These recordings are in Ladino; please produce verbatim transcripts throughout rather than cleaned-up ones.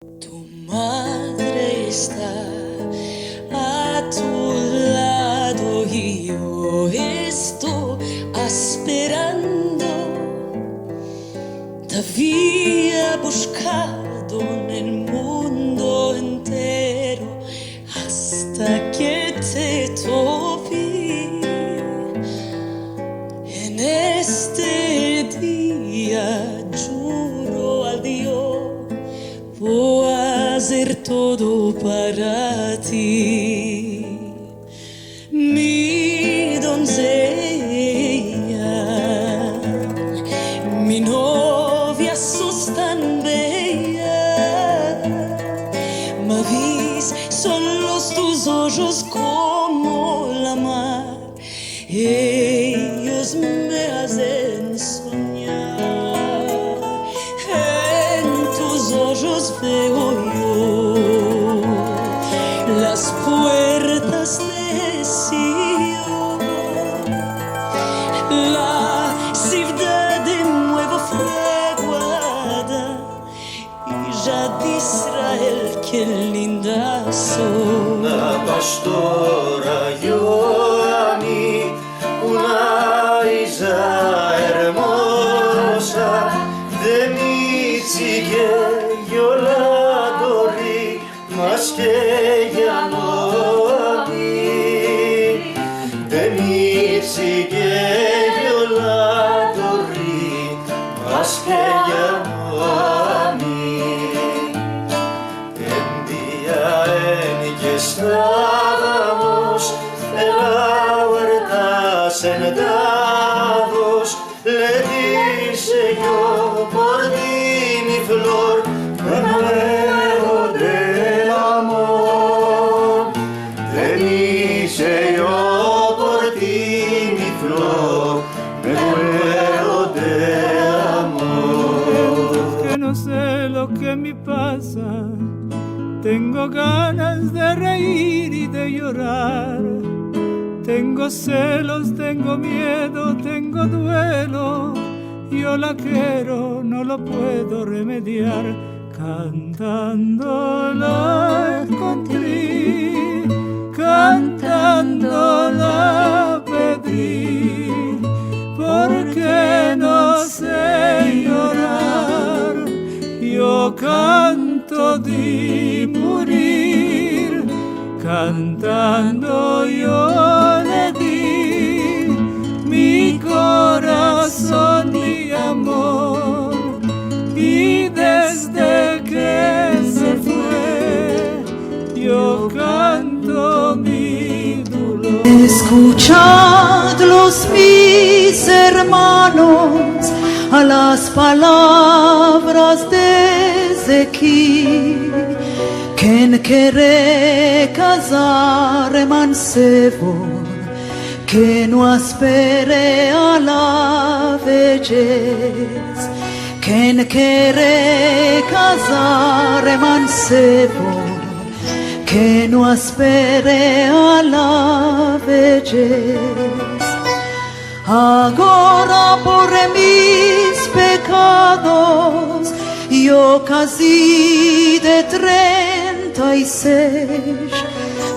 Tu madre esta a tu lado i yo esto asperando. Te avia bushkado en el mundo entero asta ke te topi. En este dia djuro al Dio vo azer todo para ti. Mi donzeya, mi novia, sos tan beya. Mavis son los tus ojos komo la mar. Eyos me azen sonyar. En tus ojos veo yo las puertas de Sion, la sivdad de muevo fraguada, i ya de Israel ken lindaso. Una pastora yo a mi, una iza ermoza, de mi sike yo la adori, mas ke eya no a mi. De mi sike yo la adori, mas ke eya no a mi. En dia en ke estavamos en la uerta sentados, le dishe yo por ti, mi flor, me muero de amor. Le dishe yo por ti, mi flor, me muero de amor. Ke no se lo ke me pasa. Tengo ganas de reir i de yorar. Tengo selos, tengo miedo, tengo duelo. Yo la kero, no lo puedo remediar. Kantando la enkontri, kantando la pedri, porke no se yorar. Yo kanto de murir, kantando yo le di mi korason, mi amor, i desde ke se fue, yo kanto mi dolor. Eskuchadlos, mis ermanos, a las palavras de Ezekil. Ken kere kazar mansevo, ke no aspere a la veyez. Ken kere kazar mansevo, ke no aspere a la veyez. Agora por mis pekados, yo kazi de trenta i sesh,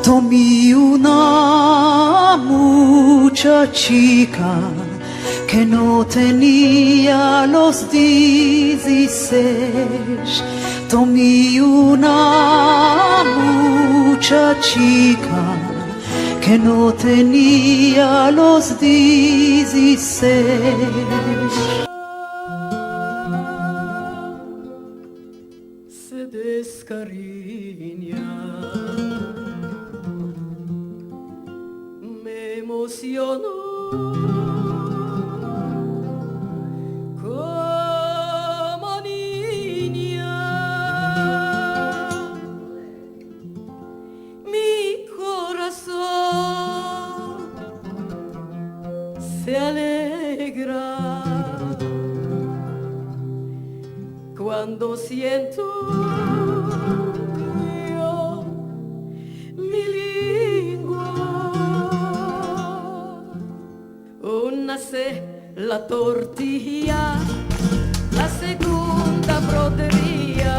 tomi una muchachika ke no tenia los dizisesh. Tomi una muchachika ke no tenia los dizisesh. Se deskarinya, me emosiono komo ninya. Mi korason se alegra kuando siento yo mi lingua. Una se la tortiya, la segunda broderia,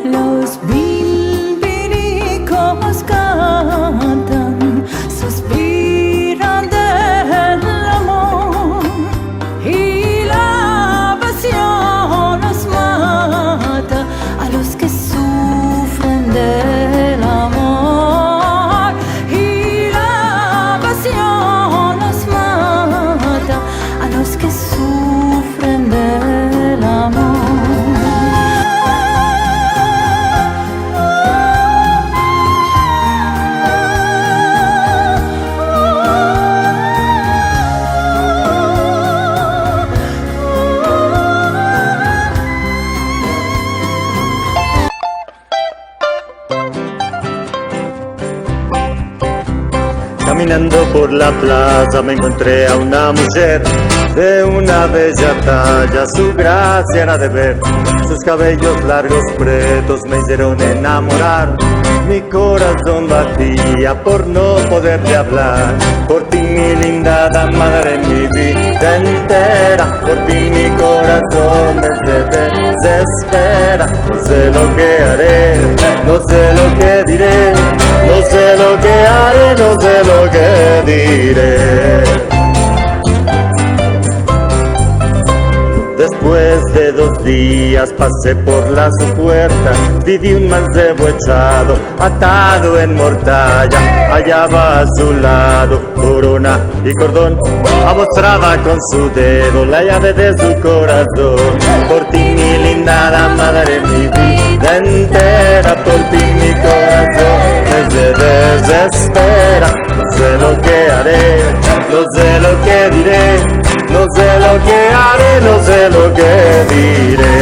Los bilbilikos kantan, suspiran del amor, i la pasion los mata a los ke sufren del amor, i la pasion los mata a los ke sufren del amor. Kaminando por la plaza me enkontre a una mujer de una bella taya, su grasia era de ver, sus kabeyos largos pretos me izieron enamorar. Mi korason batia por no poderle avlar. Por ti, mi linda dama, daré mi vida entera, por ti mi korason se dezespera. No se lo ke are, no se lo ke dire, no se lo ke are, no se lo ke dire. Despues de dos dias pase por la su puerta, vi un manzevo echado, atado en mortaya, ayava a su lado korona i kordon, amostrava kon su dedo la yave de su korason. Por ti, mi linda dama, daré mi vida entera, por ti mi korason se dezespera. No se lo ke are, no se lo ke dire, no se lo ke are, no se lo ke dire.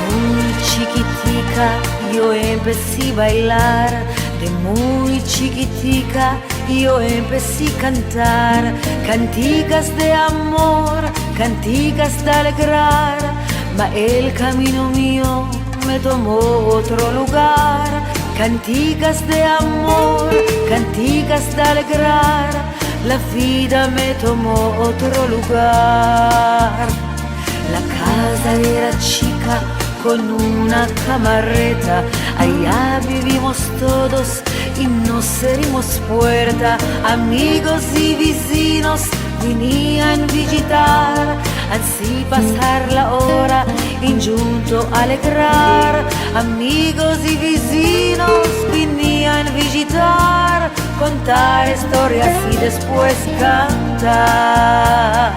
Muy chikitika yo empesi bailar, de muy chikitika yo empesi kantar kantikas de amor, kantikas de alegrar, ma el kamino mio me tomo otro lugar. Kantikas de amor, kantikas de alegrar, la vida me tomo otro lugar. La kaza era chika kon una kamareta, aya bivimos todos i no serimos puerta. Amigos i vizinos vinian vijitar, ansi pasar la ora i djunto alegrar. Amigos i vizinos vinian vijitar, kontar istorias i despues kantar.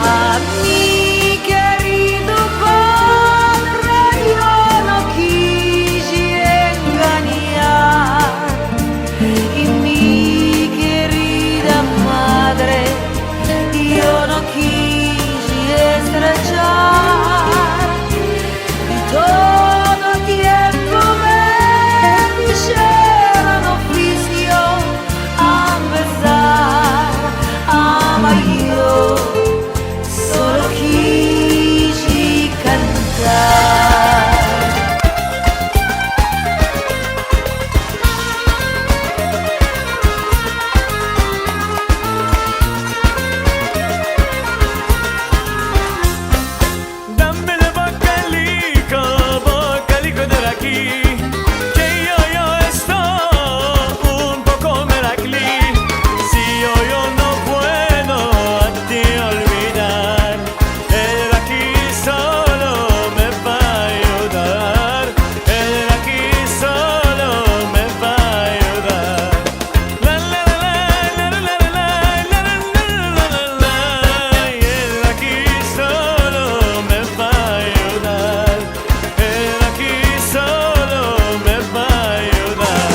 A mi kerido padre yo no kiji enganyar, i mi kerida madre yo no kiji estrechar. I todo tiempo me disheron ofisio a pesar, ama yo solo kiji kantar. Dame el bokaliko, bokaliko de raki, ke yo, yo esto un poko merakli. Si yo, yo no puedo a ti olvidar, el raki solo me va a ayudar, el raki solo me va a ayudar. La, la, la, la, la, la, la, la, la, la, la, la, la, la, la, el raki solo me va a ayudar. El raki solo me va a ayudar.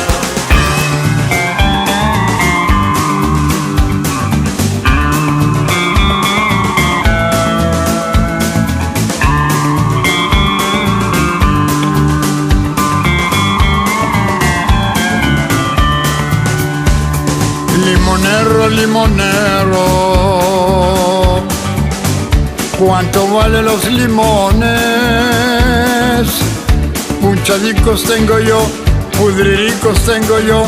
Limonero, limonero, kuanto vale los limones? Punchadikos tengo yo, pudridikos tengo yo,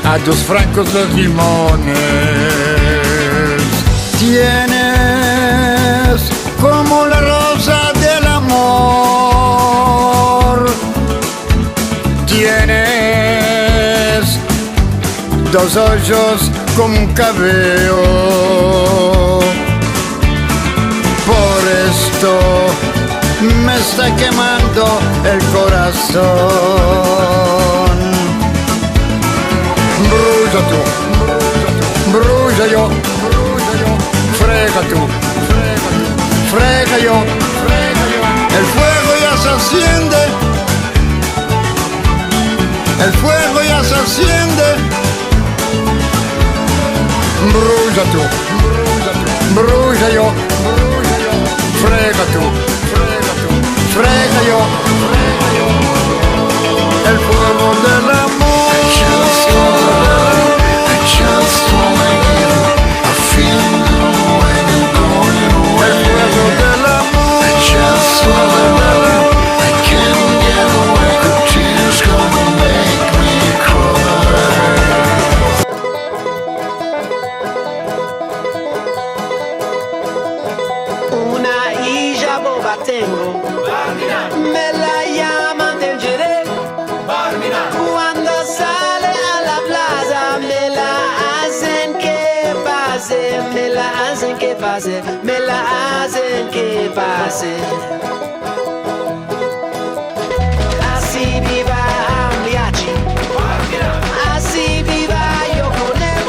A dos frankos los limones. Tienes komo la roza del amor. Tienes dos ojos komo un kaveo. Por esto me esta kemando el korason. Bruja tu, bruja yo, frega tu, frega yo. El fuego ya se enciende. El fuego ya se enciende. Bruja tu, bruja yo, frega tu, frega yo. El fuego del amor. El fuego del amor. Una ija boba tengo, me la yaman Tenjere. Kuando sale a la plaza, me la azen ke pase, me la azen ke pase, me la azen ke pase. Asi biva Amliachi, asi biva yo kon el.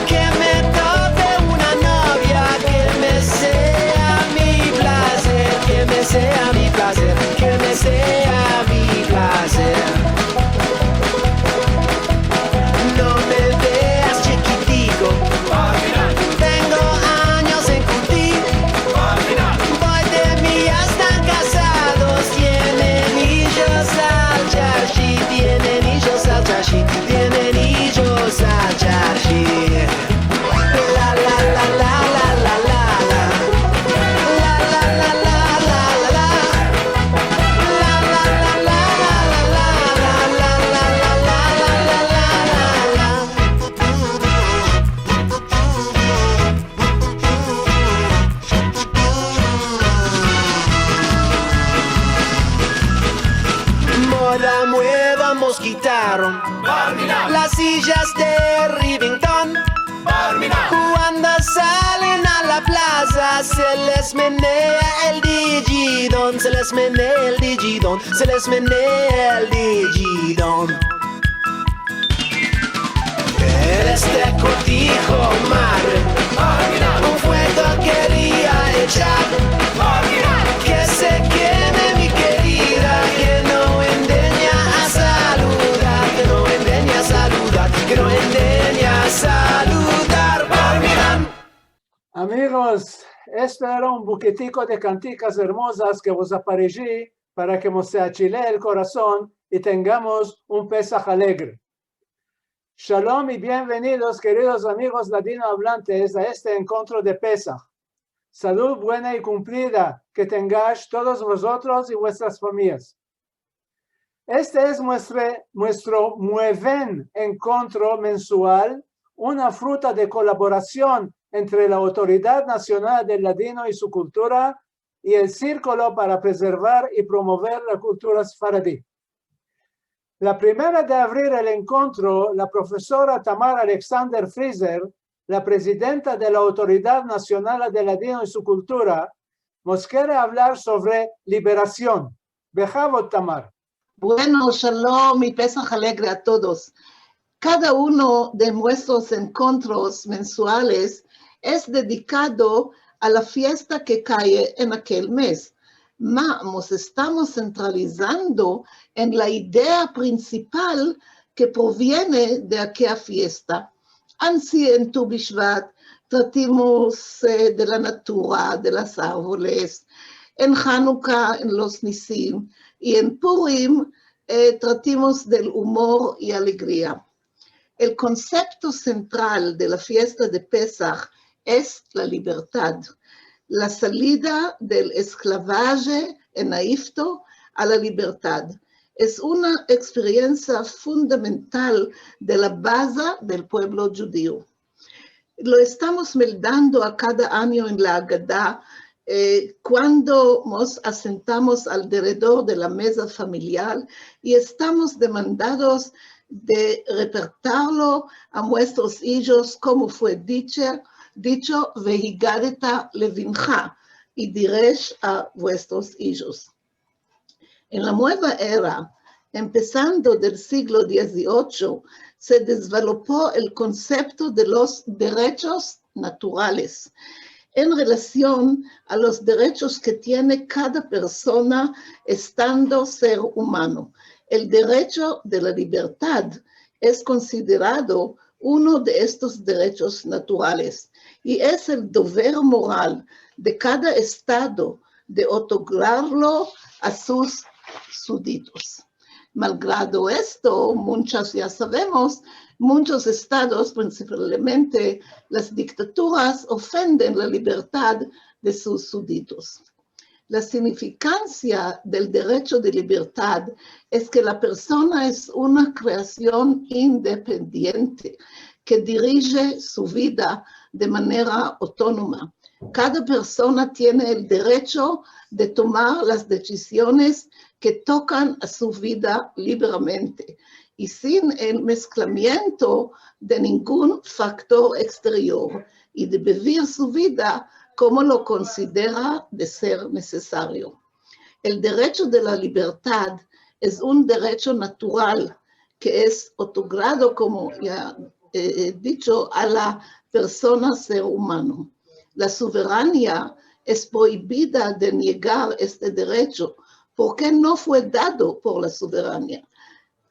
Ke me tope una novia, ke me sea mi plazer, ke me sea mi plazer, ke me sea mi plazer. No me veas chikitiko, tengo anyos en Kuti. Boy de mi ya estan kazados, tienen ijos al charshi, tienen ijos al charshi, tienen ijos al charshi. La, la, la. Moda mueva mos kitaron las ijas de Rivington. Kuando salen a la plaza, se les menea el dijidon, se les menea el dijidon, se les menea el dijidon. Pero este kortijo, madre, un fuego keria echar. Ke se keme mi kerida, ke no endeña a saludar, ke no endeña a saludar, ke no endeña a saludar. Amigos, esto era un buketiko de kantikas ermozas ke vos apareshi para ke mos se achile el korason i tengamos un Pesah alegre. Shalom i bienvenidos, keridos amigos ladinoavlantes, a este enkontro de Pesah. Salud buena i kumplida ke tengash todos vozotros i vuestras famiyas. Este es muestre-, muestro mueven enkontro mensual, una fruta de kolaborasion entre la Autoridad Nasional del Ladino i su Kultura i el Sirkulo para Prezervar i Promover la Kultura Sefaradi. La primera de avrir el enkontro, la profesora Tamar Alexander Frizer, la prezidenta de la Autoridad Nasional del Ladino i su Kultura, mos kere avlar sovre liberasion. Behavod, Tamar. Bueno, shalom i Pesah alegre a todos. Kada uno de muestros enkontros mensuales es dedikado a la fiesta ke kae en akel mez. Ma mos estamos sentralizando en la idea prinsipal ke proviene de akea fiesta. Ansi en Tu Bishvat tratimos, eh, de la natura, de las arvoles, en Hanuka, en los Nisim, i en Purim, eh, tratimos del umor i alegria. El konsepto sentral de la fiesta de Pesah es la libertad, la salida del esklavaje en Aigupto a la libertad. Es una eksperiensia fundamental de la baza del puevlo djudio. Lo estamos meldando a kada anyo en la Agada, eh, kuando mos asentamos alderedor de la meza familiar i estamos demandados de reportarlo a muestros ijos, komo fue dicho, dicho, והגדת לבנך, i diresh a vuestros ijos. En la mueva era, empesando del siglo dieziocho, se desvelopo el konsepto de los derechos naturales en relasion a los derechos ke tiene kada persona estando ser umano. El derecho de la libertad es konsiderado uno de estos derechos naturales i es el dever moral de kada estado de otorgarlo a sus suditos. Malgrado esto, munchos, ya savemos, munchos estados, prinsipalmente las diktaturas, ofenden la libertad de sus suditos. La signifikansia del derecho de libertad es ke la persona es una kreasion independiente ke dirije su vida de manera otonoma. Kada persona tiene el derecho de tomar las desisiones ke tokan a su vida libremente i sin el mesklamiento de ningun faktor eksterior i de bivir su vida komo lo konsidera de ser nesesario. El derecho de la libertad es un derecho natural ke es otorgado, komo ya, eh, he dicho, a la persona ser umano. La soverania es proibida de negar este derecho porke no fue dado por la soverania.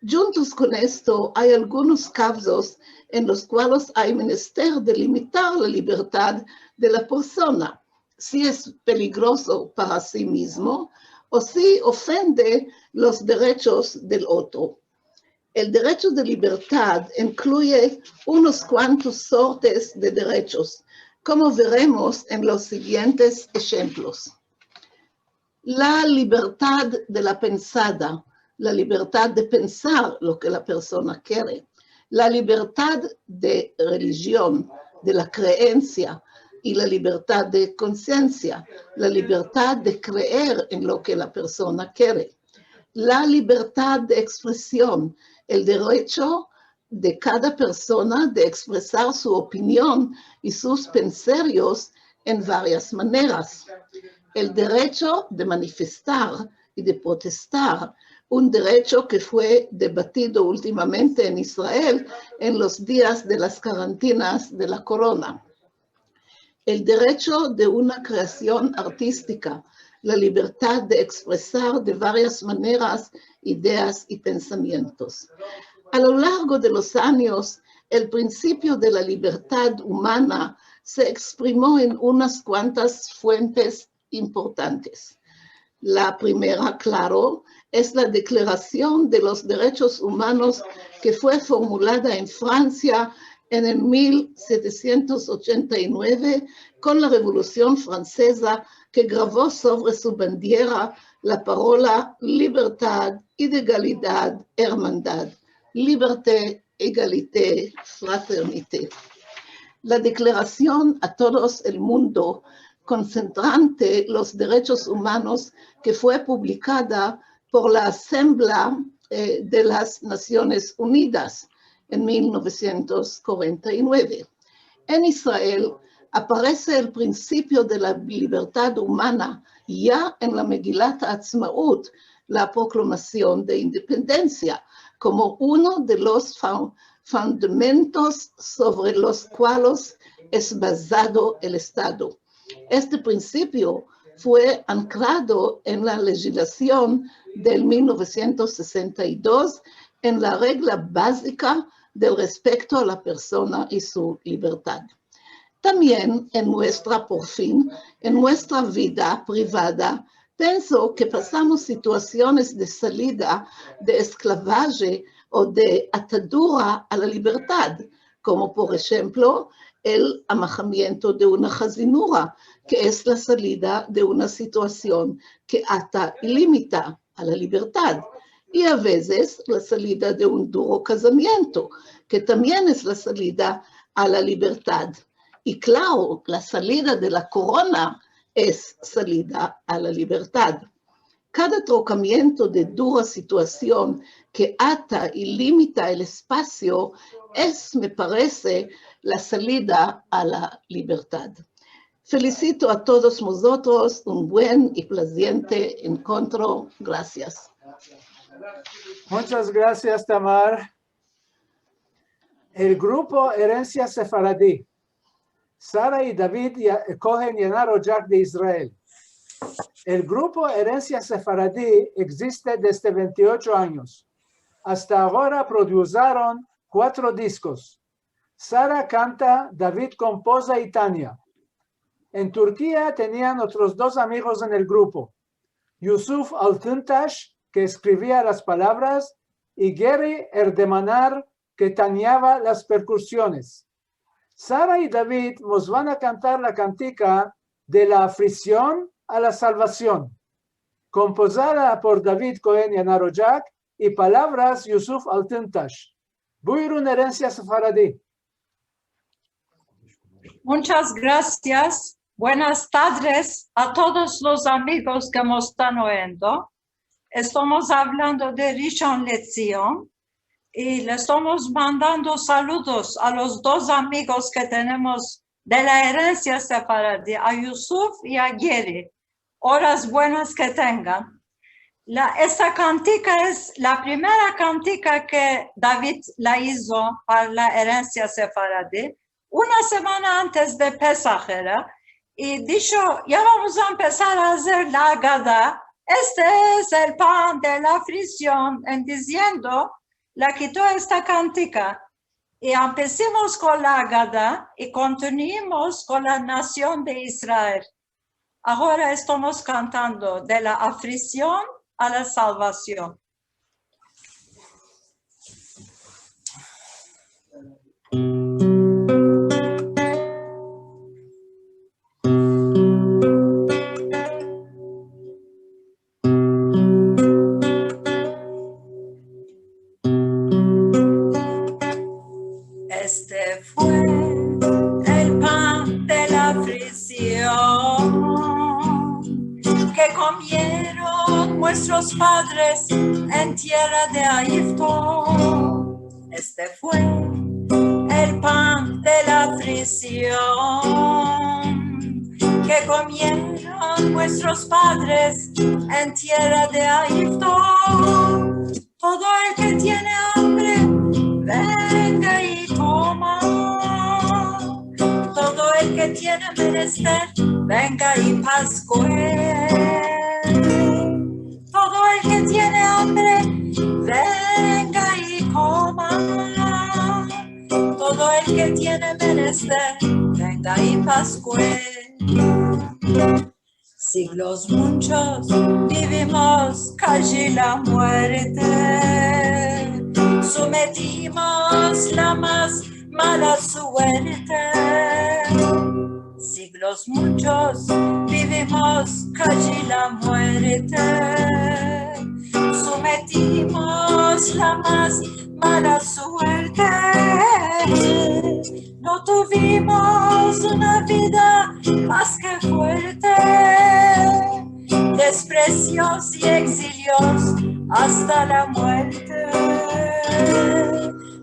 Djuntos kon esto, ay algunos kavzos en los kualos ay menester delimitar la libertad de la persona, si es peligrozo para si mizmo o si ofende los derechos del otro. El derecho de libertad inkluye unos kuantos sortes de derechos, komo veremos en los sigientes enshemplos. La libertad de la pensada, la libertad de pensar lo ke la persona kere, la libertad de relijion, de la kreensia, i la libertad de konsiensia, la libertad de kreer en lo ke la persona kere, la libertad de ekspresion, el derecho de kada persona de ekspresar su opinion i sus penserios en varias maneras. El derecho de manifestar i de protestar, un derecho ke fue debatido ultimamente en Israel en los dias de las karantinas de la korona. El derecho de una kreasion artistika, la libertad de ekspresar de varias maneras ideas i pensamientos. A lo largo de los anyos, el prinsipio de la libertad umana se eksprimo en unas kuantas fuentes importantes. La primera, klaro, es la Deklarasion de los Derechos Umanos ke fue formulada en Fransia en el mil setesientos ochenta i nueve kon la Revolusion Franseza, ke gravo sovre su bandiera la parola libertad, idegalidad, ermandad, liberté, égalité, fraternité. La Deklarasion a todos el mundo konsentrante los derechos umanos ke fue publikada por la Asemblea, eh, de las Nasiones Unidas en mil novesientos kuarenta i nueve. En Israel aparese el prinsipio de la libertad umana ya en la Megilat Ha'atzmaut, la Proklamasion de Independensia, komo uno de los fun-, fundamentos sovre los kualos es bazado el Estado. Este prinsipio fue ankrado en la lejislasion del mil novesientos sesenta i dos en la regla bazika del respekto a la persona i su libertad. Tambien en muestra, por fin, en muestra vida privada, penso ke pasamos situasiones de salida de esklavaje o de atadura a la libertad, komo por enshemplo el amahamiento de una hazinura, ke es la salida de una situasion ke ata i limita a la libertad. i a vezes la salida de un duro kazamiento, ke tambien es la salida a la libertad. I klaro, la salida de la korona es salida a la libertad. Kada trokamiento de dura situasion ke ata i limita el espasio es, me parese, la salida a la libertad. Felisito a todos vozotros, un buen i plaziente enkontro. Grasias. Munchas grasias, Tamar. El grupo Erensia Sefaradi. Sara i David ya-, Kohen Yanar Ojak de Israel. El grupo Erensia Sefaradi egziste desde vente i ocho anyos. Asta agora produseron kuatro diskos. Sara kanta, David kompoza i Tanya. En Turkia tenian otros dos amigos en el grupo. Yusuf Altintash, ke eskrivia las palavras, i Geri Erdemanar, ke tanyava las perkusiones. Sara i David mos van a kantar la kantika de la aflision a la salvasion, kompozada por David Kohen Yanar Ojak i palavras Yusuf Altintash. Buyurun, Erensia Sefaradi. Munchas grasias. Buenas tadres a todos los amigos ke mos estan oyendo. Estomos avlando de Rishon LeZion i le estomos mandando saludos a los dos amigos ke tenemos de la Erensia Sefaradi, a Yusuf i a Geri. Oras buenas ke tengan. La, esta kantika es la primera kantika ke David la izo para la Erensia Sefaradi, una semana antes de Pesah era, i disho, "Ya vamos a empesar a azer la Agada, este es el pan de la aflision", en diziendo, la kito esta kantika. I empesimos kon la Agada i kontinuimos kon la nasion de Israel. Agora estomos kantando de la aflision a la salvasion. Este fue el pan de la aflision ke komieron muestros padres en tierra de Egipto. Este fue el pan de la aflision ke komieron muestros padres en tierra de Egipto. Todo el ke tiene ambre, venga i koma. Todo el ke tiene menester, venga i paskue. Todo el ke tiene ambre, venga i koma. Todo el ke tiene menester, venga i paskue. Siglos munchos bivimos kaji la muerte, sometimos la mas mala suerte. Siglos munchos bivimos kaji la muerte, sometimos la mas mala suerte. No tuvimos una vida mas ke fuerte, despresios i egzilios asta la muerte.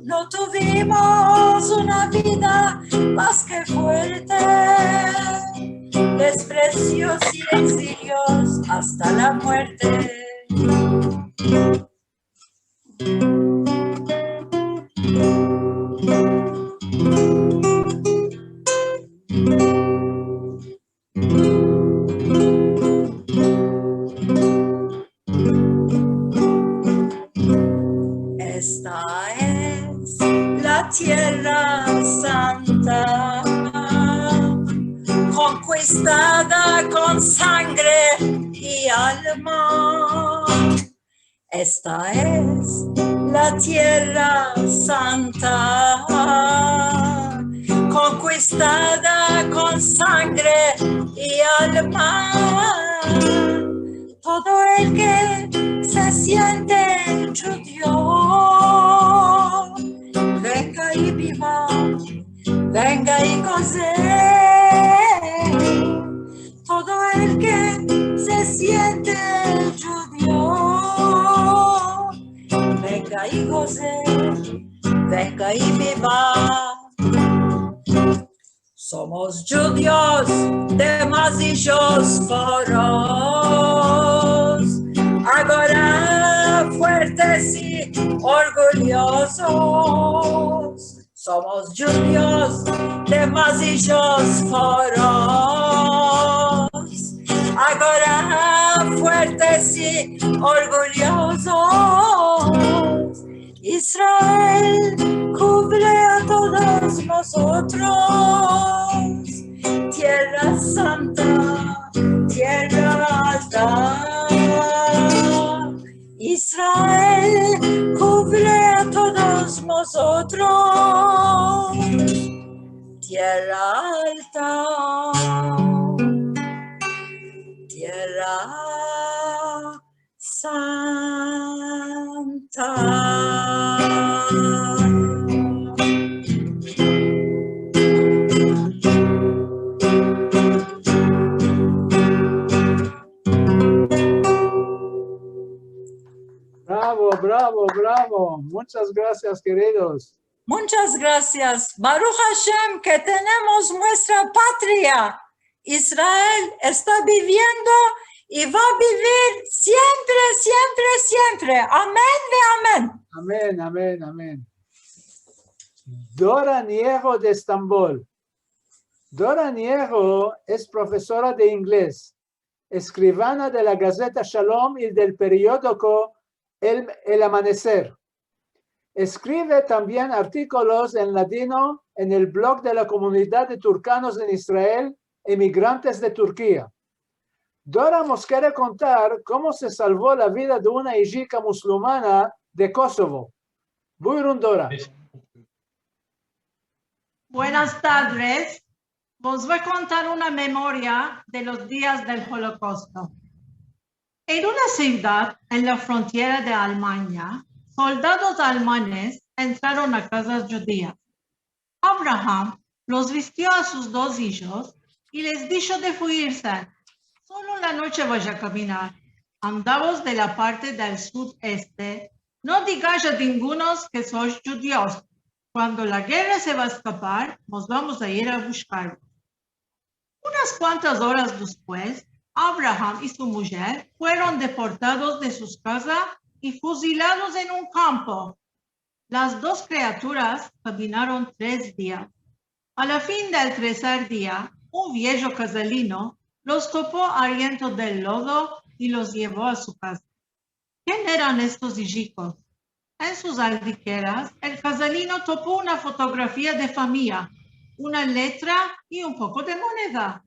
No tuvimos una vida mas ke fuerte, despresios i egzilios asta la muerte. Esta es la tierra santa, konkistada kon sangre i alma. Esta es la tierra santa, konkistada kon sangre i alma. Todo el ke se siente djudio, venga i biva, venga i goze. Todo el ke se siente djudio, venga i goze, venga i biva. Somos djudios, demas ijos foros, agora fuertes i orgulyozos. Somos djudios, demas ijos foros, agora fuertes i orgulyozos. Israel kuvre a todos mozotros, tierra santa, tierra alta. Israel kuvre a todos mozotros, tierra alta, tierra santa. Bravo, bravo, bravo. Munchas grasias, keridos. Munchas grasias. Baruch Hashem ke tenemos muestra patria. Israel esta biviendo i va a bivir siempre, siempre, siempre. Amen ve amen. Amen, amen, amen. Dora Nieho de Estambol. Dora Nieho es profesora de inglez, eskrivana de la gazeta Shalom i del periodiko El, El Amaneser. Eskrive tambien artikolos en ladino en el blog de la komunidad de turkanos en Israel, Emigrantes de Turkia. Dora mos kere kontar komo se salvo la vida de una ijika musulmana de Kosovo. Buyurun, Dora. Buenas tardes. Vos vo a kontar una memoria de los dias del Holokausto. En una sivdad en la frontiera de Almanya, soldados almanes entraron a kazas djudias. Abraham los vistio a sus dos ijos i les disho de fuirse. Solo la noche vash a kaminar. Andavos de la parte del sud-este. No digash a dingunos ke sosh djudios. Kuando la gerra se va a eskapar, mos vamos a ir a bushkarlos. Unas kuantas oras despues, Abraham i su mujer fueron deportados de sus kazas i fuzilados en un kampo. Las dos kriaturas kaminaron tres dias. A la fin del treser dia, un viejo kazalino los topo arientro del lodo i los yevo a su kaza. Ken eran estos ijikos? En sus aldikeras, el kazalino topo una fotografia de famiya, una letra i un poko de moneda.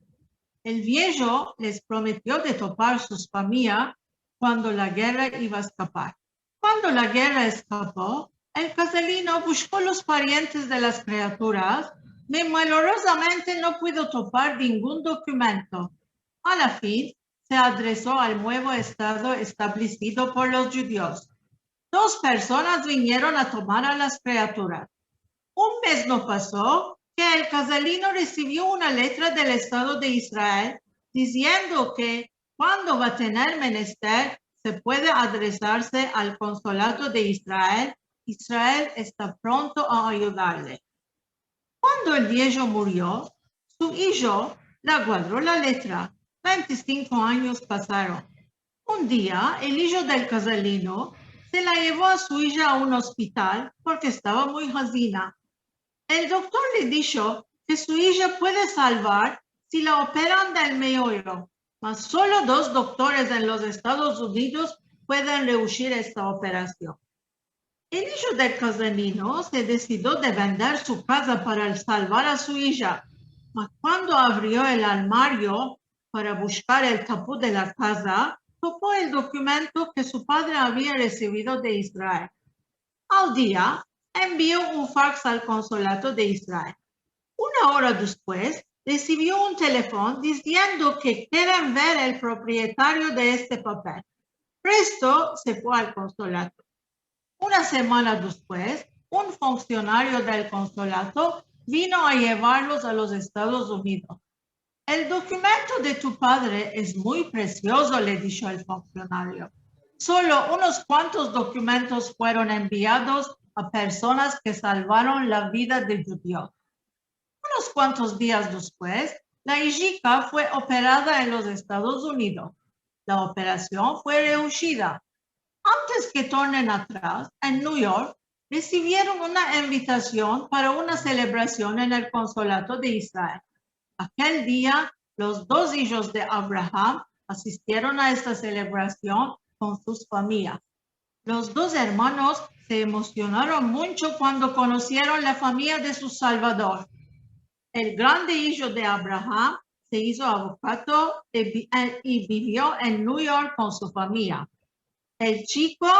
El viejo les prometio de topar sus famiya kuando la gerra iva a eskapar. Kuando la gerra eskapo, el kazalino bushko los parientes de las kriaturas, me malorozamente no pudo topar dingun dokumento. A la fin, se adreso al muevo estado establesido por los djudios. Dos personas vinieron a tomar a las kriaturas. Un mes no paso ke el kazalino resivio una letra del Estado de Israel diziendo ke kuando va a tener menester se puede adresarse al konsulado de Israel. Israel esta pronto a ayudarle. Kuando el viejo murio, su ijo la guadro la letra. Vente i sinko anyos pasaron. Un dia, el ijo del kazalino se la yevo a su ija a un ospital porke estava muy hazina. El doktor le disho ke su ija puede salvar si la operan del meoyo, mas solo dos doktores en los Estados Unidos pueden reushir esta operasion. El ijo del kazalino se desidio de vender su kaza para salvar a su ija, mas kuando avrio el armario para bushkar el tapu de la kaza, topo el dokumento ke su padre avia resivido de Israel. Al dia, envio un faks al konsulado de Israel. Una ora despues, resivio un telefon diziendo ke keren ver el propietario de este papel. Presto se fue al konsulado. Una semana despues, un funksionario del konsulato vino a yevarlos a los Estados Unidos. "El dokumento de tu padre es muy presiozo", le disho el funksionario. "Solo unos kuantos dokumentos fueron enviados a personas ke salvaron la vida de djudios." Unos kuantos dias despues, la ijika fue operada en los Estados Unidos. La operasion fue reushida. Antes ke tornen atras, en New York, resivieron una invitasion para una selebrasion en el konsulato de Israel. Akel dia, los dos ijos de Abraham asistieron a esta selebrasion kon sus famias. Los dos ermanos se emosionaron muncho kuando konosieron la famiya de su Salvador. El grande ijo de Abraham se izo avokato i bi-, eh, i bivio en New York kon su famiya. El chiko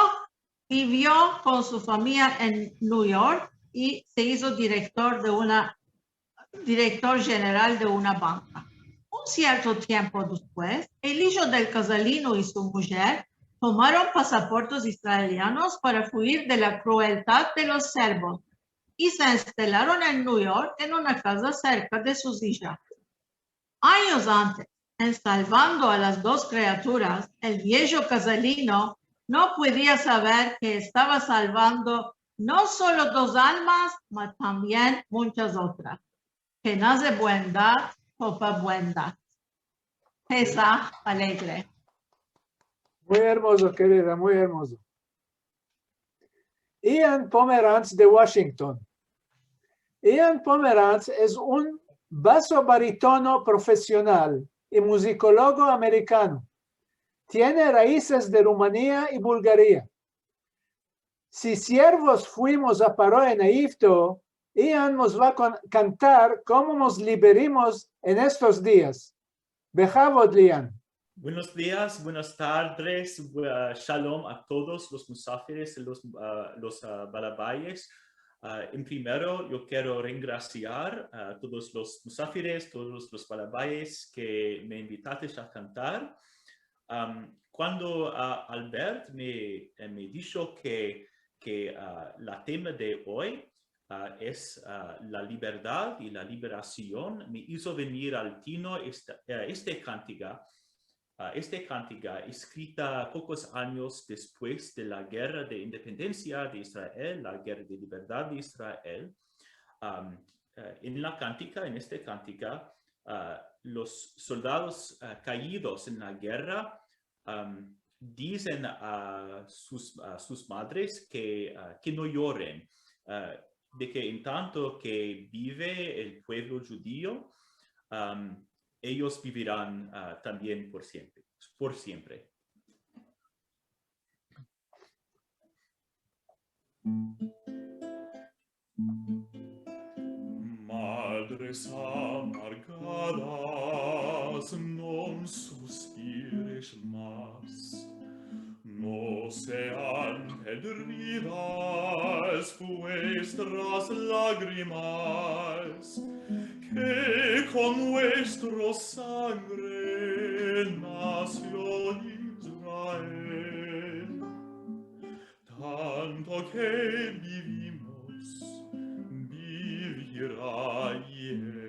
bivio kon su famiya en New York i se izo direktor de una direktor jeneral de una banka. Un sierto tiempo despues, el ijo del Kazalino i su mujer tomaron pasaportes israelianos para fuir de la krueldad de los serbos i se instalaron en New York en una kaza serka de sus ijas. Anyos antes, en salvando a las dos kriaturas, el viejo Kazalino no puedia saver ke estava salvando no solo dos almas, ma tambien munchas otras. Ke naze buendad, topa buendad. Pesah alegre. Muy ermozo, kerida, muy ermozo. Ian Pomeranz de Washington. Ian Pomeranz es un baso baritono profesional i muzikologo amerikano. Tiene raizes de Rumania i Bulgaria. Si siervos fuimos a paro en Ejipto, Ian mos va a kon-, kantar komo mos liberimos en estos dias. Behavod, Ian. Buenos dias, buenas tardes, bu-, ah, shalom a todos los musafires i los, ah, los, ah, balabayes. Ah, en primero, yo kero rengrasiar a todos los musafires, todos los balabayes ke me invitates a kantar. Am, kuando, ah, Albert me, eh, me disho ke, ke, ah, la tema de oy, ah, es, ah, la liberdad i la liberasion, me izo venir al tino esta, eh, este kantika. Ah, este kantika, eskrita pokos anyos despues de la gerra de independensia de Israel, la gerra de liberdad de Israel. Am, eh, en la kantika, en este kantika, ah, los soldados, ah, kaidos en la gerra, am, dizen a sus, a sus madres ke, ah, ke no yoren, ah, de ke en tanto ke bive el puevlo djudio, am, eyos biviran, ah, tambien por siempre, por siempre. Madres amargadas, no suspiresh mas, no sean pedridas vuestras lagrimas, ke kon vuestra sangre nasio Israel. Tanto ke bivimos, bivira i el.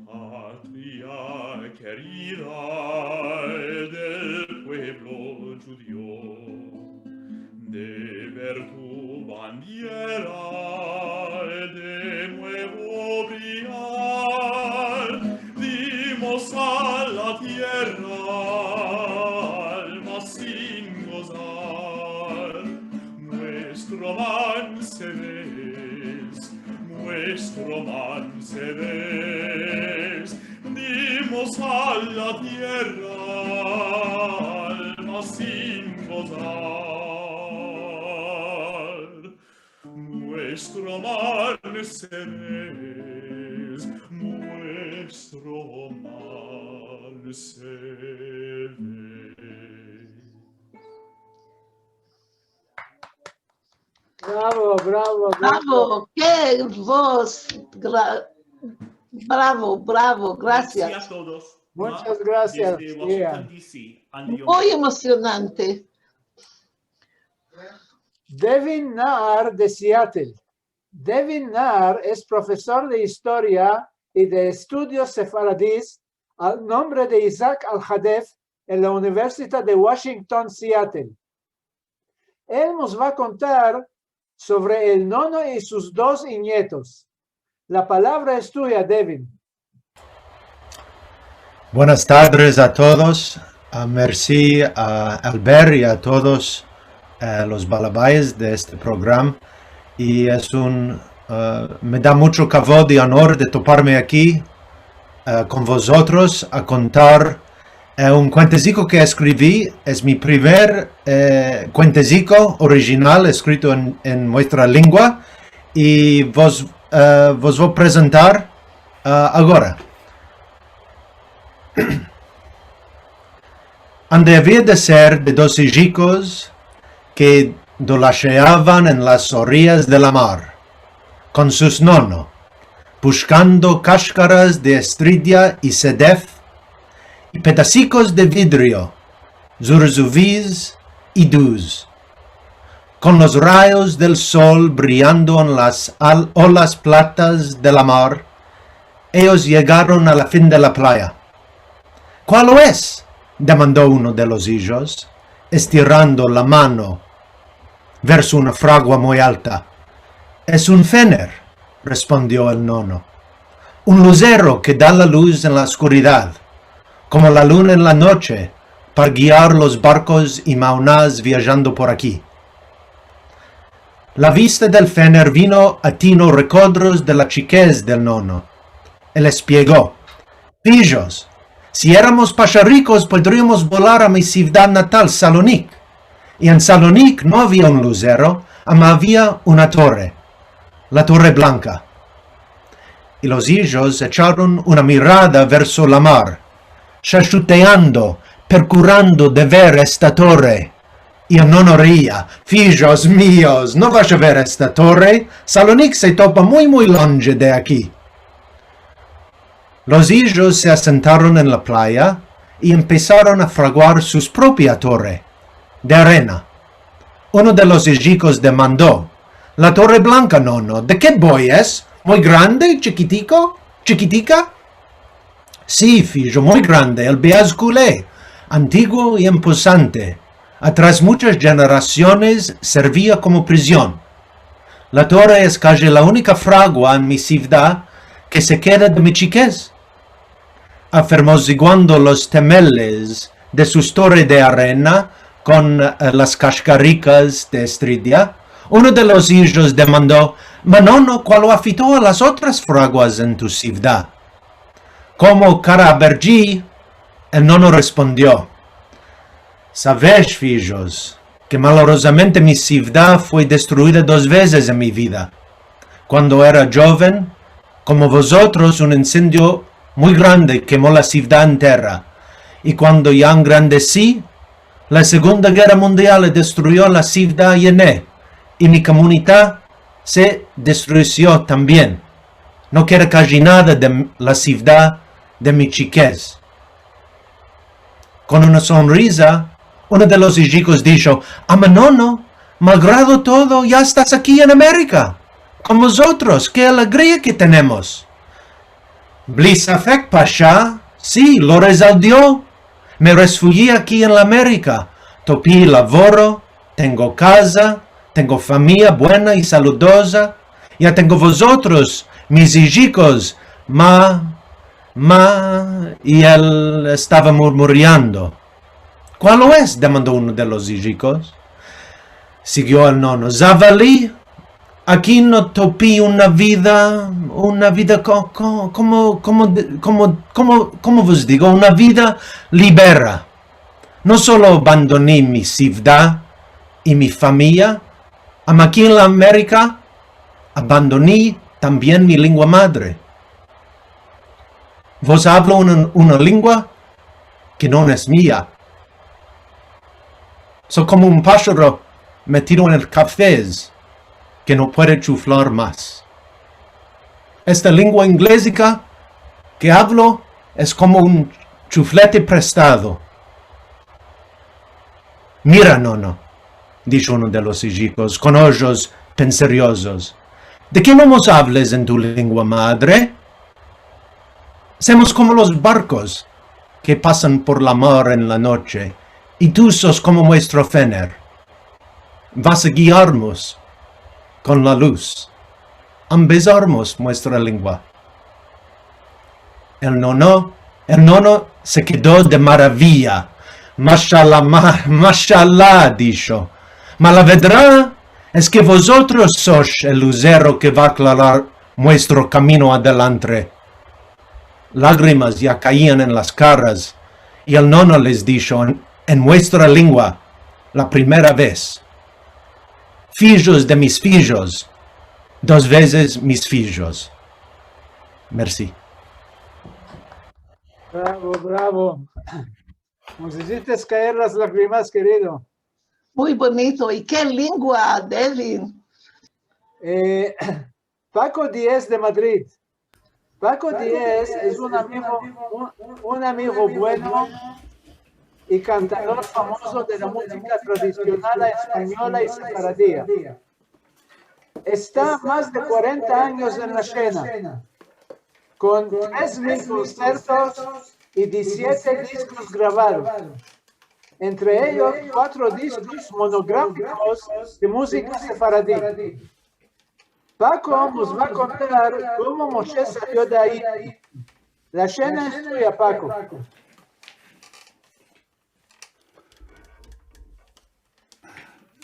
Patria kerida del puevlo djudio, de ver tu bandiera de muevo briar, dimos a la tierra alma sin gozar, muestro mansevez, muestro mansevez, dimos a la tierra sin gozar. Muestro mal se ves, muestro mal se ve. Bravo, bravo, bravo. Bravo, ke voz. Gra- Bravo, bravo, Merci grasias. A todos. Muchas gracias, Desde Ian. Washington, D C. And the Muy emosionante. Devin Naar de Seattle. Devin Naar es profesor de istoria i de estudios sefaradis al nombre de Isaac Al-Hadef en la Universidad de Washington, Seattle. El mos va a kontar sovre el nono i sus dos inyetos. La palavra es tuya, Devin. Buenas tardes a todos. Ah, mersi a Albert i a todos, eh, los balabayes de este programa. I es un, eh, me da muncho kavod i onor de toparme aki, eh, kon vozotros a kontar, eh, un kuenteziko ke eskrivi. Es mi primer, eh, kuenteziko orijinal eskrito en, en muestra lengua i vos, eh, vos vo prezentar, eh, agora. Ande avia de ser de dos ijikos ke dolasheavan en las orias de la mar, kon sus nono, bushkando kashkaras de estridia i sedef, i pedasikos de vidrio, zurzuvis i duz. Kon los rayos del sol briyando en las al- olas platas de la mar, eyos yegaron a la fin de la playa. "Kualo es?" demando uno de los ijos, estirando la mano verso una fragua muy alta. "Es un fener", respondio el nono. "Un luzero ke da la luz en la oskuridad, komo la luna en la noche, para giyar los barkos i maunas viajando por aki." La vista del fener vino a tino rekodros de la chikez del nono. El espiego: "Fijos, si eramos pasharikos, podriamos bolar a mi sivdad natal, Salonik." I en Salonik no avia un luzero, ama avia una torre, la Torre Blanka. I los ijos echaron una mirada verso la mar, shashuteando, perkurando de ver esta torre. I el nono riya: "Fijos mios, no vash a ver esta torre. Salonik se topa muy, muy londje de aki." Los ijos se asentaron en la playa i empesaron a fraguar sus propia torre de arena. Uno de los ijikos demando: "La Torre Blanka, nono, de ke boy es? Muy grande, chikitiko, chikitika?" "Si, fijo, muy grande, el Beaz Kule, antiguo i imposante. Atras munchas jenerasiones servia komo prizion. La torre es kaji la unika fragua en mi sivdad ke se keda de mi chikez." Afermoziguando los temeles de sus torre de arena kon, eh, las kashkarikas de estridia, uno de los ijos demando: "Ma nono, kualo afito a las otras fraguas en tu sivdad?" Komo kara aberji, el nono respondio: "Savesh, fijos, ke malorozamente mi sivdad fue destruida dos vezes en mi vida. Kuando era djoven, komo vozotros, un insendio muy grande kemo la sivdad entera. I kuando ya engrandesi, la Segunda Gerra Mundial destruyo la sivdad Yene, i mi komunidad se destruyo tambien. No keda kaji nada de la sivdad de mi chikez." Kon una sonrisa, uno de los ijikos disho: "Ama nono, malgrado todo, ya estas aki en Amerika. Kon mozotros, ke alegria ke tenemos." "Bli safek, pasha, si, lo rezaldio. Me refuji aki en la Amerika. Topi lavoro, tengo kaza, tengo famiya buena i saludoza. Ya tengo vozotros, mis ijikos, ma, ma." I el estava murmuriando. "Kualo es?" demando uno de los ijikos. Sigio el nono: "Zavali, aki no topi una vida, una vida ko-, ko-, komo, komo, de-, komo, komo, komo vos digo, una vida libera. No solo abandoni mi sivda i mi famiya, ama aki en la Amerika abandoni tambien mi lengua madre. Vos avlo una, una lengua ke no es mia. So komo un pasharo metido en el kafes ke no puede chuflar mas. Esta lengua inglezika ke avlo es komo un chuflete prestado. Mira, nono, disho uno de los ijikos kon ojos penseriosos, de ke no mos avles en tu lengua madre? Semos komo los barkos ke pasan por la mar en la noche, i tu sos komo muestro fener. Vas a giarmos kon la luz. Ambezarmos muestra lengua. El nono, el nono se kedo de maraviya. Mashala, ma-, mashala, disho. Ma la vedra es ke vozotros sos el luzero ke va aklarar muestro kamino adelantre. Lagrimas ya kaian en las karas, i el nono les disho en, en muestra lengua la primera vez: Fijos de mis fijos, dos vezes mis fijos. Mersi. Bravo, bravo. Mos iziste kaer las lagrimas, kerido. Muy bonito. I ke lengua, Devin? Eh, Paco Diez de Madrid. Paco Diez es un amigo, un, un amigo bueno i kantador famozo de la muzika tradisional espanyola i sefaradiya. Esta mas de kuarenta anyos en la shena, kon tres mil konsertos i dizisiete diskos gravados, entre eyos kuatro diskos monografikos de muzika sefaradi. Paco mos va a kontar komo Moshe salio de ayi. La shena es tuya, Paco.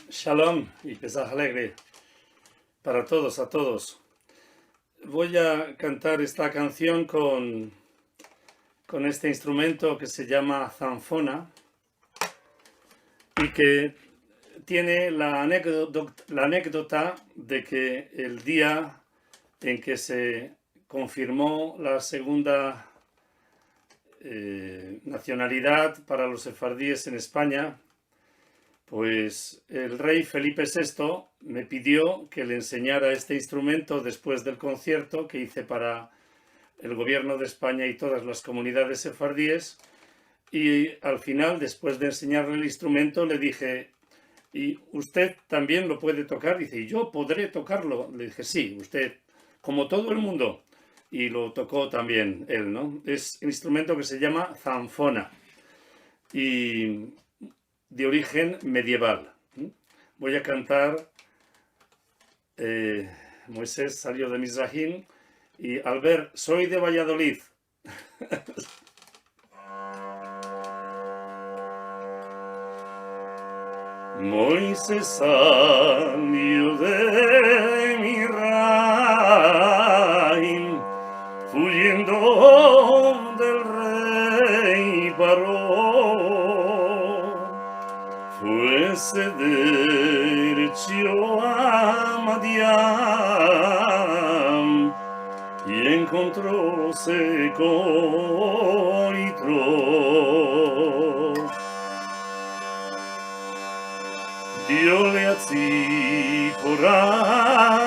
Shalom i Pesah alegre para todos, a todos. Voy a cantar esta canción con, con este instrumento que se llama zanfona y que tiene la anécdot-, la anécdota de que el día en que se confirmó la segunda, eh, nacionalidad para los sefardíes en España, pues el rey Felipe sexto me pidió que le enseñara este instrumento después del concierto que hice para el gobierno de España y todas las comunidades sefardíes. Y al final, después de enseñarle el instrumento, le dije: "¿Y usted también lo puede tocar?". Dice: "¿Y yo podré tocarlo?". Le dije: "Sí, usted, como todo el mundo". Y lo tocó también él, ¿no? Es un instrumento que se llama zanfona y de origen medieval. Voy a cantar, eh, Moisés salio de Mizrahim, y Albert, soy de Valladolid. Moisés salio de Mizrahim, fuyendo del rey Paró, fuese derecho a Madián, i enkontróse kon Yitro. Diole a Tzipora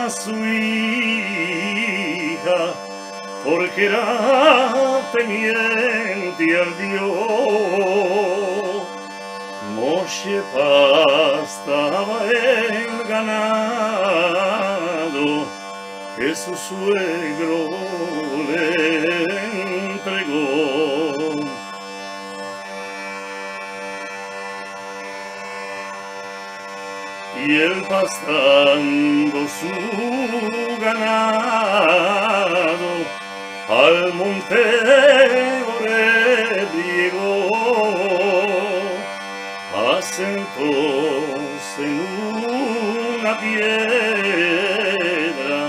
su ija, porke era temiente al Dio. Moshe pastava el ganado ke su suegro le entrego. I el pastando su ganado al monte Oreb yego, asentose en una piedra,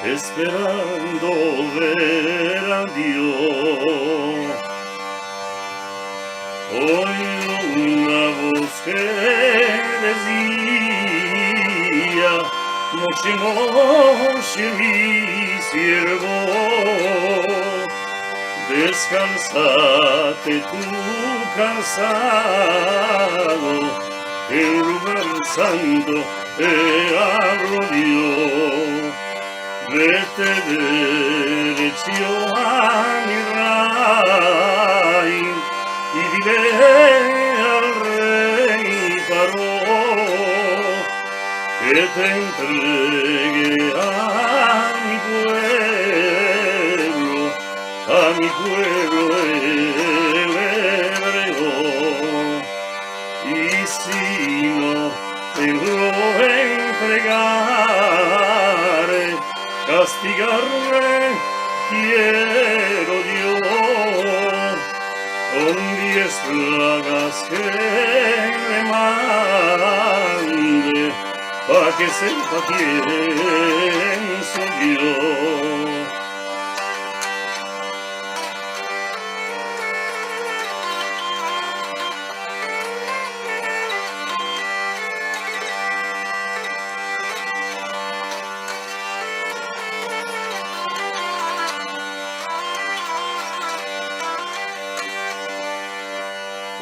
esperando ver al Dio. Oyi una voz ke dezia: Moshe, Moshe, mi siervo, deskansate tu kansado, en lugar santo te avlo Dio. Vete derecho a Mitzrayim i dile al rey Paro ke te entrege a mi puevlo, a mi puevlo el ebreo. I si no te lo entregare, kastigarle kiero Dio kon diez plagas ke le mande, pa ke sepa kien so Dio.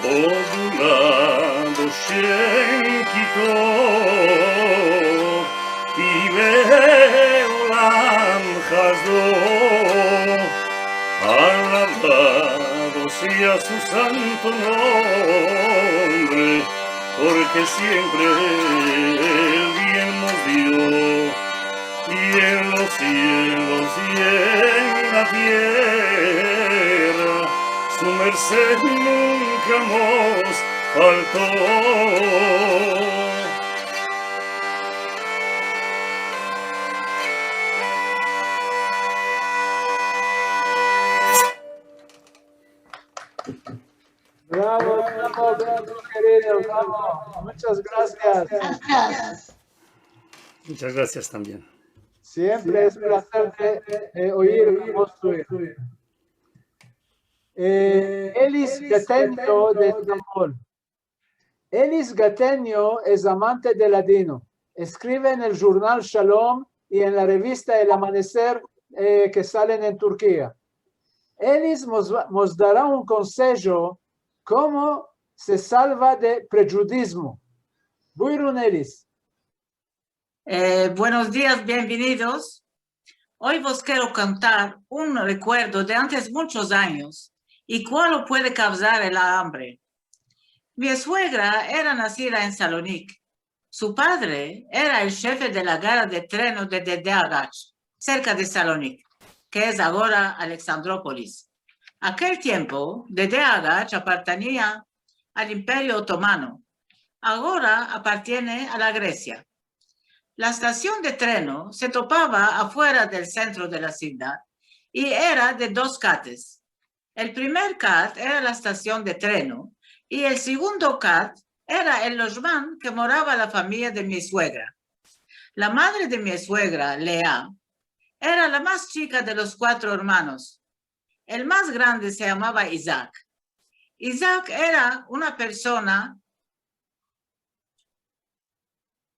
Od un lado Shem kito, i le olam hazdo, alabado sea su santo nombre, porke siempre el bien mos dio. I en los sielos i en la tierra, su mersed nunka mos falto. Bravo, bravo, bravo, kerido, bravo. Muchas grasias. Muchas grasias tambien. Siempre es plazer de, eh, oyir la voz tuya. Eh, Elis Gatenyo de Estambol. Elis Gatenyo es amante de ladino. Eskrive en el jurnal Shalom i en la revista El Amaneser, eh, ke salen en Turkia. Elis mos va, mos dara un konsejo komo se salva de prejudismo. Buyrun, Elis. Eh, buenos dias, bienvenidos. Oy vos kero kontar un rekuerdo de antes munchos anyos i kualo puede kavzar el ambre. Mi suegra era nasida en Salonik. Su padre era el shefe de la gara de treno de Dede Agach, serka de Salonik, ke es agora Aleksandropolis. Akel tiempo, Dede Agach apartenia al Imperio Otomano. Agora apartiene a la Gresia. La stasion de treno se topava afuera del sentro de la sivdad i era de dos kates. El primer kat era la stasion de treno i el segundo kat era el lojman ke morava la famiya de mi suegra. La madre de mi suegra, Lea, era la mas chika de los kuatro ermanos. El mas grande se yamava Isak. Isak era una persona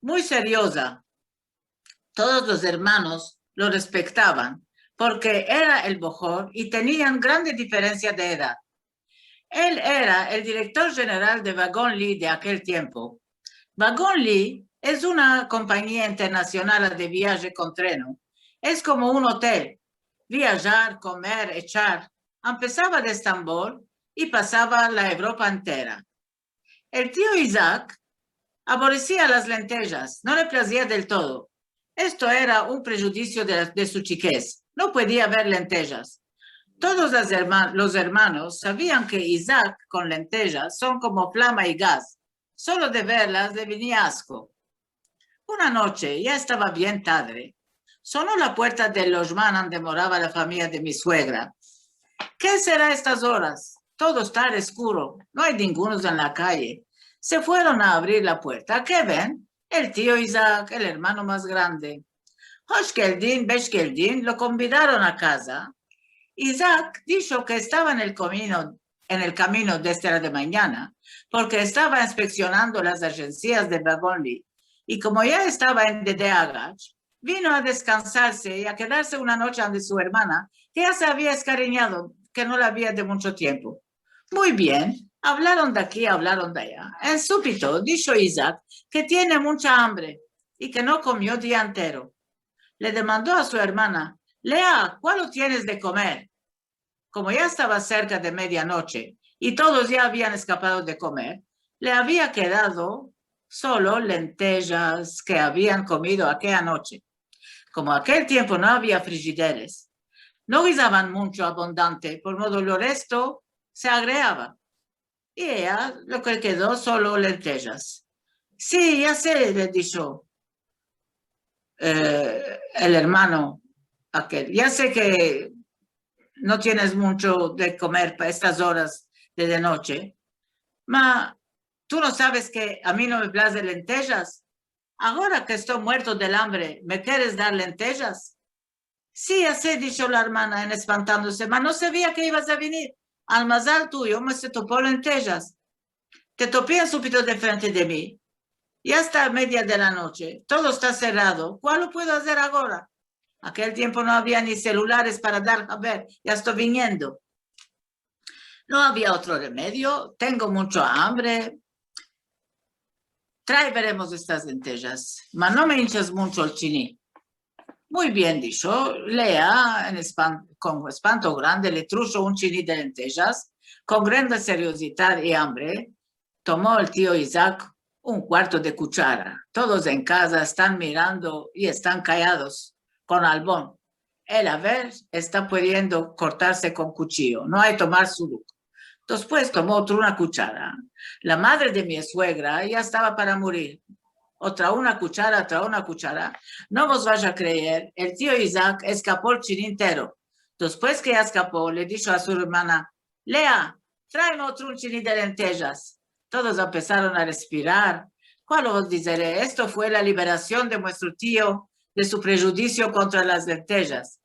muy serioza. Todos los ermanos lo respektavan porke era el bohor i tenian grande diferensia de edad. El era el direktor jeneral de Vagon Li de akel tiempo. Vagon Li es una kompanyia internasionala de viaje kon treno. Es komo un otel. Viajar, komer, echar. Empesava de Estambol i pasava la Evropa entera. El tio Isak aboresia las lentejas, no le plazia del todo. Esto era un prejudisio de, de su chikez. No puedia ver lentejas. Todos las erma-, los ermanos savian ke Isak kon lentejas son komo flama i gaz. Solo de verlas le venia asko. Una noche, ya estava bien tadre, sono la puerta del lojman ande morava la famiya de mi suegra. Ke sera estas oras? Todo esta eskuro, no ay ningunos en la kaye. Se fueron a avrir la puerta. Ke ven? El tio Isak, el ermano mas grande. Hoshkeldin, beshkeldin, lo konvidaron a kaza. Isak disho ke estava en el kamino en el kamino desde la de manyana, porke estava inspeksionando las ajensias de Vagon Lee, i komo ya estava en Dede Agach, vino a deskansarse i a kedarse una noche ande su ermana, ke ya se avia eskarinyado, ke no la via de muncho tiempo. Muy bien, avlaron de aki, avlaron de aya. En supito, disho Izaak ke tiene muncha ambre i ke no komio dia entero. Le demando a su ermana: "Lea, kualo tienes de komer?" Komo ya estava serka de medianoche i todos ya avian eskapado de komer, le avia kedado solo lentejas ke avian komido akeya noche. Komo akel tiempo no avia frijideres, no gizavan muncho abondante, por modo lo resto se agreava. I eya lo ke kedo solo lentejas. "Si, ya se," le disho, eh, el ermano akel. "Ya se ke no tienes muncho de komer pa estas oras de, de noche, ma tu no saves ke a mi no me plaze lentejas? Agora ke esto muerto del ambre, me keres dar lentejas?" "Si, ya se," disho la ermana en espantandose, "ma no savia ke ivas a venir. Al mazal tuyo me se topo lentejas. Te topi en supito de frente de mi. Ya esta media de la noche, todo esta serrado. Kualo puedo azer agora?" Akel tiempo no avia ni selulares para dar a ver, "Ya esto viniendo." "No avia otro remedio, tengo muncho ambre. Trae, veremos estas lentejas, ma no me inchas muncho el chini." "Muy bien," disho Lea, en espan-, kon espanto grande le trusho un chini de lentejas, kon grande seriozidad i ambre, tomo el tio Izaak un kuarto de kuchara. Todos en kaza estan mirando i estan kayados, kon albon. El aver esta pudiendo kortarse kon kuchiyo. No ay tomar suruk. Despues tomo otra una kuchara. La madre de mi suegra ya estava para murir. Otra una kuchara, otra una kuchara. No vos vash a kreer, el tio Izaak eskapo el chini entero. Despues ke ya eskapo, le disho a su ermana: "Lea, traeme otro un chini de lentejas." Todos empesaron a respirar. Kualo vos dizare? Esto fue la liberasion de muestro tio de su prejudisio kontra las lentejas.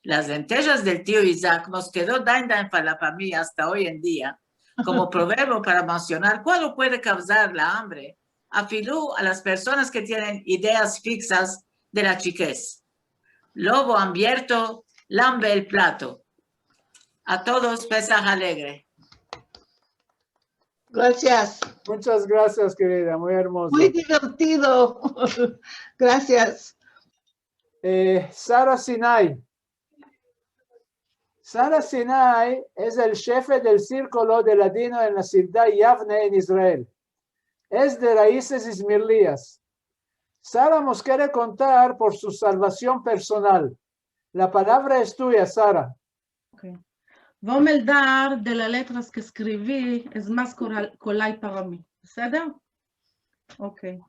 Las lentejas del tio Izaak mos kedo dainda en falapami asta oy en dia, komo proverbio para mensionar kualo puede kavzar la ambre, afilu a las personas ke tienen ideas fiksas de la chikez. Lobo ambierto lambe el plato. A todos, Pesah alegre. Grasias. Munchas grasias, kerida, muy ermozo. Muy divertido. Grasias. Eh, Sara Sinai. Sara Sinai es el shefe del sirkulo de ladino en la sivdad Yavne, en Israel. Es de raizes izmirlias. Sara mos kere kontar por su salvasion personal. La palavra es tuya, Sara. אוקיי. Vo meldar de las letras ke eskrivi, es mas koral-, kolay para mi. בסדר? אוקיי.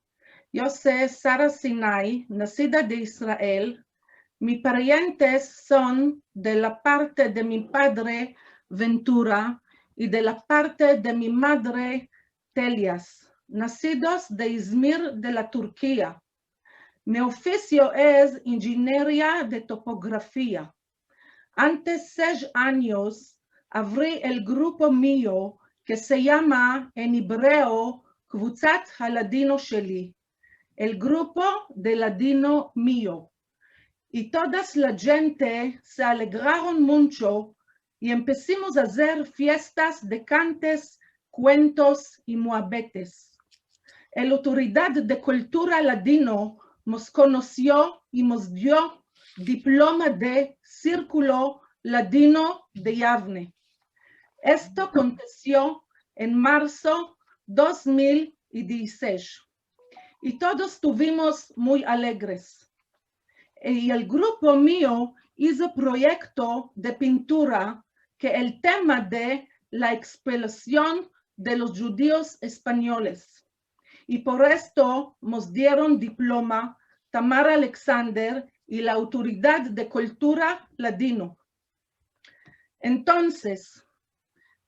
Yo se Sara Sinai, nasida de Israel. Mi parientes son de la parte de mi padre Ventura i de la parte de mi madre Telias, nasidos de Izmir de la Turkia. Mi ofisio es injineria de topografia. Antes sesh anyos avri el grupo mio ke se yama en ebreo Kvutsat Haladino Sheli, el grupo de ladino mio. I todas la djente se alegraron muncho i empesimos a azer fiestas de kantes, kuentos i muabetes. El Autoridad de Kultura Ladino mos konosio i mos dio diploma de Sirkulo Ladino de Yavne. Esto akontesio en marso dos mil i dizisesh. I todos estuvimos muy alegres. I el grupo mio izo proyekto de pintura ke el tema de la ekspulsion de los djudios espanyoles. I por esto mos dieron diploma Tamar Alexander i la Autoridad de Kultura Ladino. Entonses,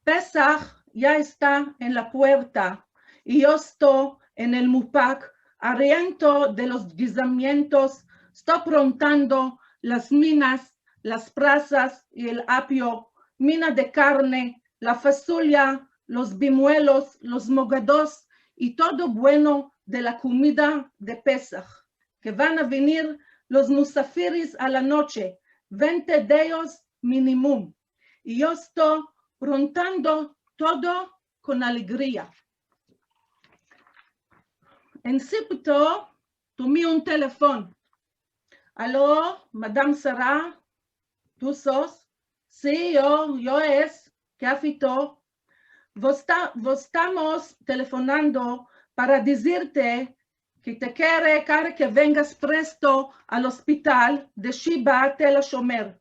Pesah ya esta en la puerta i yo esto en el mupak, ariento de los gizamientos, esto prontando las minas, las prasas i el apio, mina de karne, la fasulya, los bimuelos, los mogados i todo bueno de la kumida de Pesah, ke van a venir los musafiris a la noche, vente de eyos minimum. I yo esto prontando todo kon alegria. En sipto, tomi un telefon. Alo, Madam Sara, tu sos? Si, yo, yo es, ke afito? Vos ta-, vos estamos telefonando para dizirte ke te kere, kere ke vengas presto al ospital de Shiva Tel HaShomer.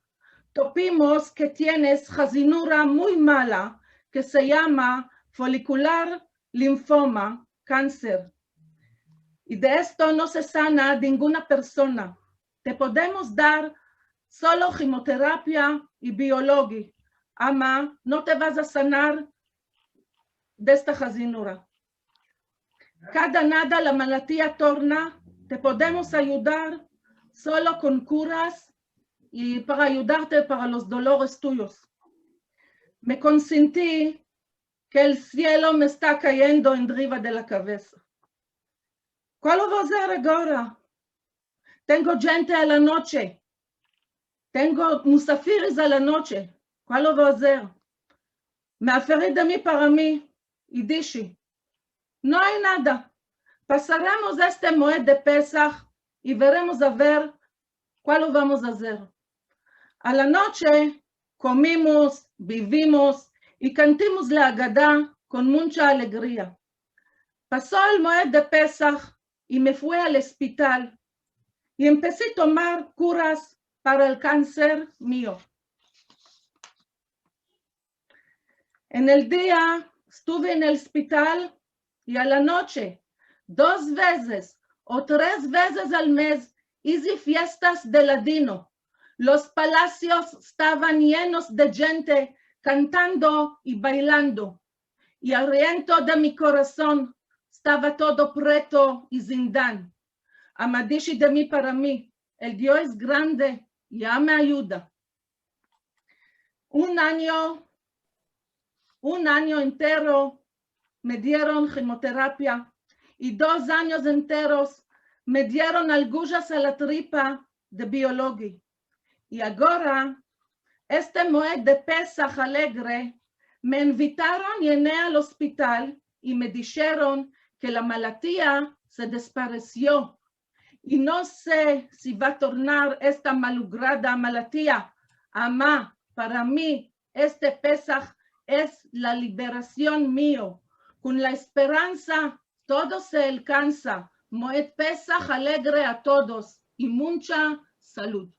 Topimos ke tienes hazinura muy mala ke se yama folikular linfoma, kanser. I de esto no se sana ninguna persona. Te podemos dar solo kimoterapia i biologi, ama no te vas a sanar de esta hazinura. Kada nada la malatiya torna, te podemos ayudar solo kon kuras i para ayudarte para los dolores tuyos. Me konsinti ke el sielo me esta kayendo endriva de la kavesa. Kualo vo azer agora? Tengo djente a la noche. Tengo musafiris a la noche. Kualo vo azer? Me aferi de mi para mi i dishi: no ay nada. Pasaremos este Moed de Pesah i veremos a ver kualo vamos a azer. A la noche komimos, bivimos i kantimos la Agada kon muncha alegria. Paso el Moed de Pesah i me fui al ospital i empesi tomar kuras para el kanser mio. En el dia estuve en el ospital i a la noche, dos vezes o tres vezes al mez, izi fiestas de ladino. Los palasios estavan yenos de djente kantando i baylando. I al riento de mi korason estava todo preto i zindan. Ama dishi de mi para mi: el Dio es grande, ya me ayuda. Un anyo, un anyo entero me dieron kimoterapia i dos anyos enteros me dieron alguyas a la tripa de biologi. I agora, este Moed de Pesah alegre, me invitaron yene al ospital i me disheron ke la malatia se desparesio. I no se si va tornar esta malugrada malatia, ama para mi este Pesah es la liberasion mio. Kon la esperansa todo se alkansa. Moed Pesah alegre a todos i muncha salud.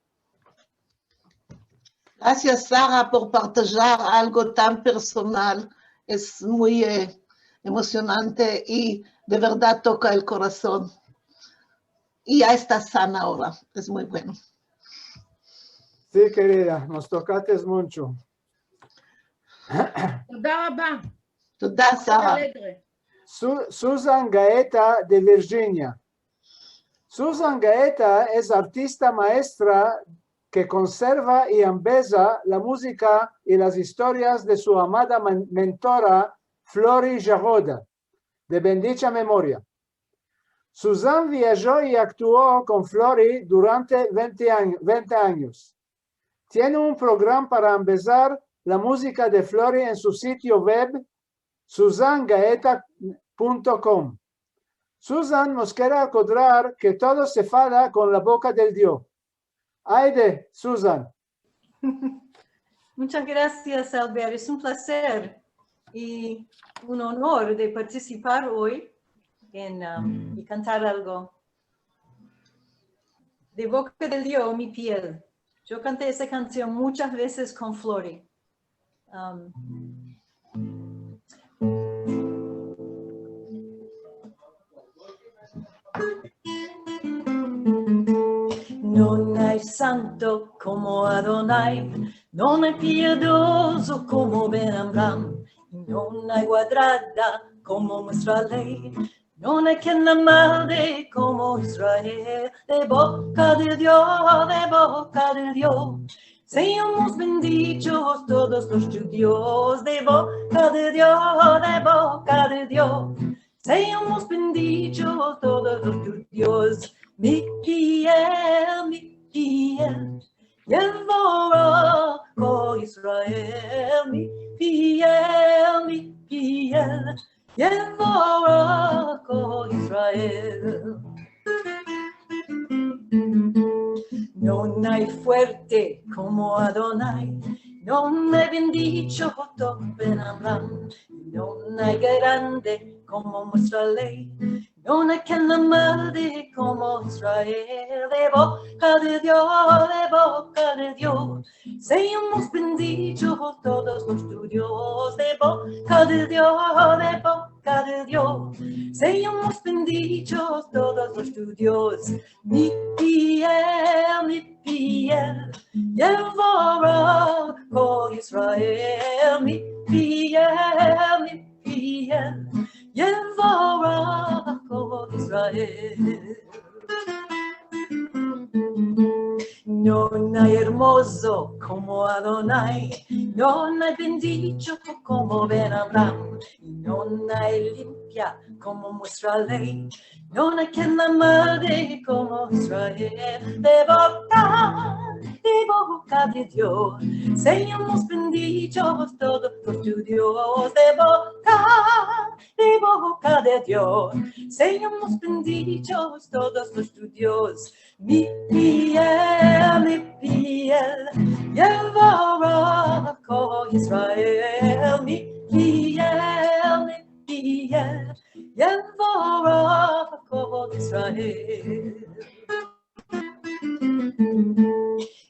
Grasias, Sara, por partajar algo tan personal. Es muy, eh, emosionante i de verdad toka el korason. I ya esta sana agora. Es muy bueno. Si, kerida, mos tokates muncho. Toda raba. Toda, Sara. Alegre. Su-, Susan Gaeta de Virginia. Susan Gaeta es artista maestra ke konserva i ambeza la muzika i las istorias de su amada men-, mentora Flori Jagoda, de bendicha memoria. Susan viajo i aktuo kon Flori durante vente an-, vente anyos. Tiene un program para ambezar la muzika de Flori en su sitio web, susan gaeta punto com. Susan mos kere akodrar ke todo se fala kon la boka del Dio. Ayde, Susan. Munchas grasias, Albert. Es un plazer i un onor de partisipar oy en, um, i kantar algo. De boka del Dio, mi piel. Yo kante esa kansion munchas vezes kon Flori. Um, Non ay santo komo Adonai, non ay piedozo komo Ben Amram, non ay guadrada komo muestra ley, non ay ken amable komo Israel, de boka del Dio, de boka del Dio. Sejamos bendichos todos los djudios, de boka de Dios, de boka de Dios. Sejamos bendichos todos los djudios. Mikiel, Mikiel, Yevarach kol Israel, Mikiel, Mikiel, Yevarach kol Israel. No ay fuerte komo Adonai, no ay bendicho komo Ben Amram, no ay grande komo Moshe Rabbeinu, no ay ken lo malde komo Israel, de boka de Dios, de boka de Dios. Sejamos bendichos todos los djudios, de boka de Dios, de boka de Dios. Sejamos bendichos todos los djudios. Mikiel, Mikiel, Yevarach kol Israel, Mikiel, Mikiel, Yevarach kol Israel. No ay ermozo komo Adonai, no ay bendicho komo Ben Amram, no ay limpia komo Moshe Rabbeinu, no ay ken lo malde komo Israel, de boka, de boka de Dios. Sejamos bendichos todos los djudios, de boka, de boka de Dios. Sejamos bendichos todos los djudios. Mikiel, Mikiel, Yevarach kol Israel, Mikiel, Mikiel, Yevarach kol Israel.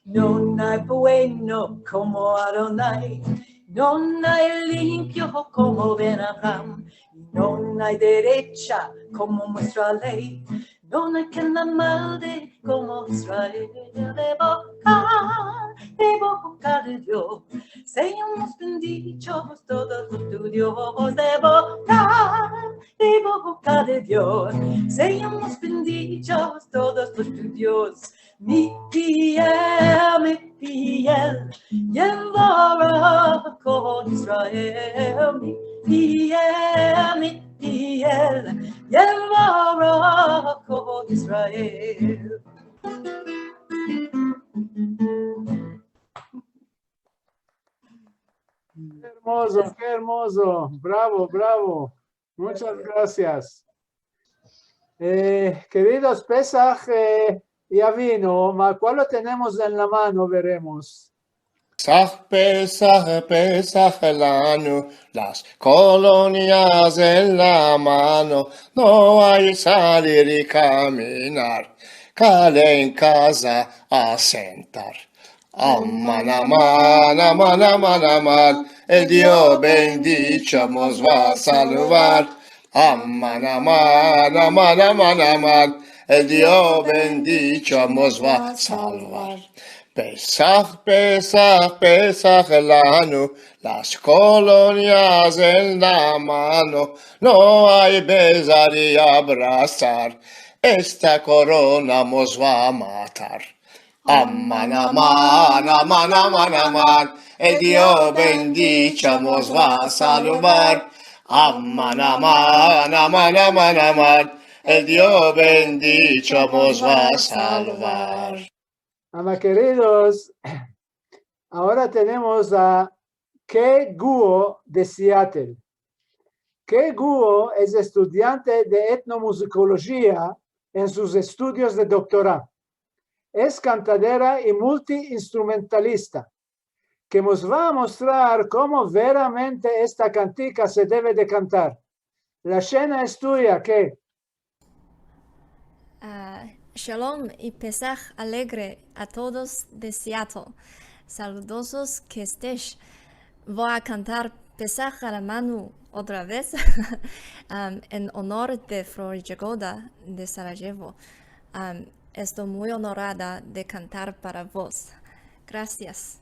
No ay bueno komo Adonai, no ay limpio komo Ben Amram, no ay derecha komo Moshe Rabbeinu, no ay ken lo malde komo Israel, de boka, de boka de Dios. Sejamos bendichos todos los djudios, de boka, de boka de Dios. Sejamos bendichos todos los djudios. Mikiel, Mikiel, Yevarach kol Israel, Mikiel, Mikiel, Yevarach kol Israel. Ke ermozo, ke ermozo. Bravo, bravo. Munchas grasias. Eh, keridos, Pesah, eh, ya vino, ma kual lo tenemos en la mano, veremos. Pesah, Pesah, Pesah lanu, las kolonias en la mano, no ay salir i kaminar, kale en kaza a sentar. Aman, aman, aman, aman, aman, el Dio bendicho mos va a salvar. Aman, aman, aman, aman, aman, el Dio bendicho mos va a salvar. Pesah, Pesah, Pesah lanu, las kolonias en la mano, no ay bezar i abrazar, esta korona mos va a matar. Aman, aman, aman, aman, aman, el Dio bendicho mos va a salvar. Aman, aman, aman, aman, aman, el Dio bendicho mos va a salvar. Ama keridos, agora tenemos a Ke Guo de Seattle. Ke Guo es estudiante de etnomuzikolojia en sus estudios de doktora. Es kantadera i multiinstrumentalista, ke mos va a mostrar komo veramente esta kantika se deve de kantar. La shena es tuya, Ke. Ah, shalom i Pesah alegre a todos de Seattle. Saludozos ke estesh. Vo a kantar Pesah a la mano otra vez, am, en onor de Flori Jagoda de Sarajevo. Am, esto muy onorada de kantar para vos. Grasias.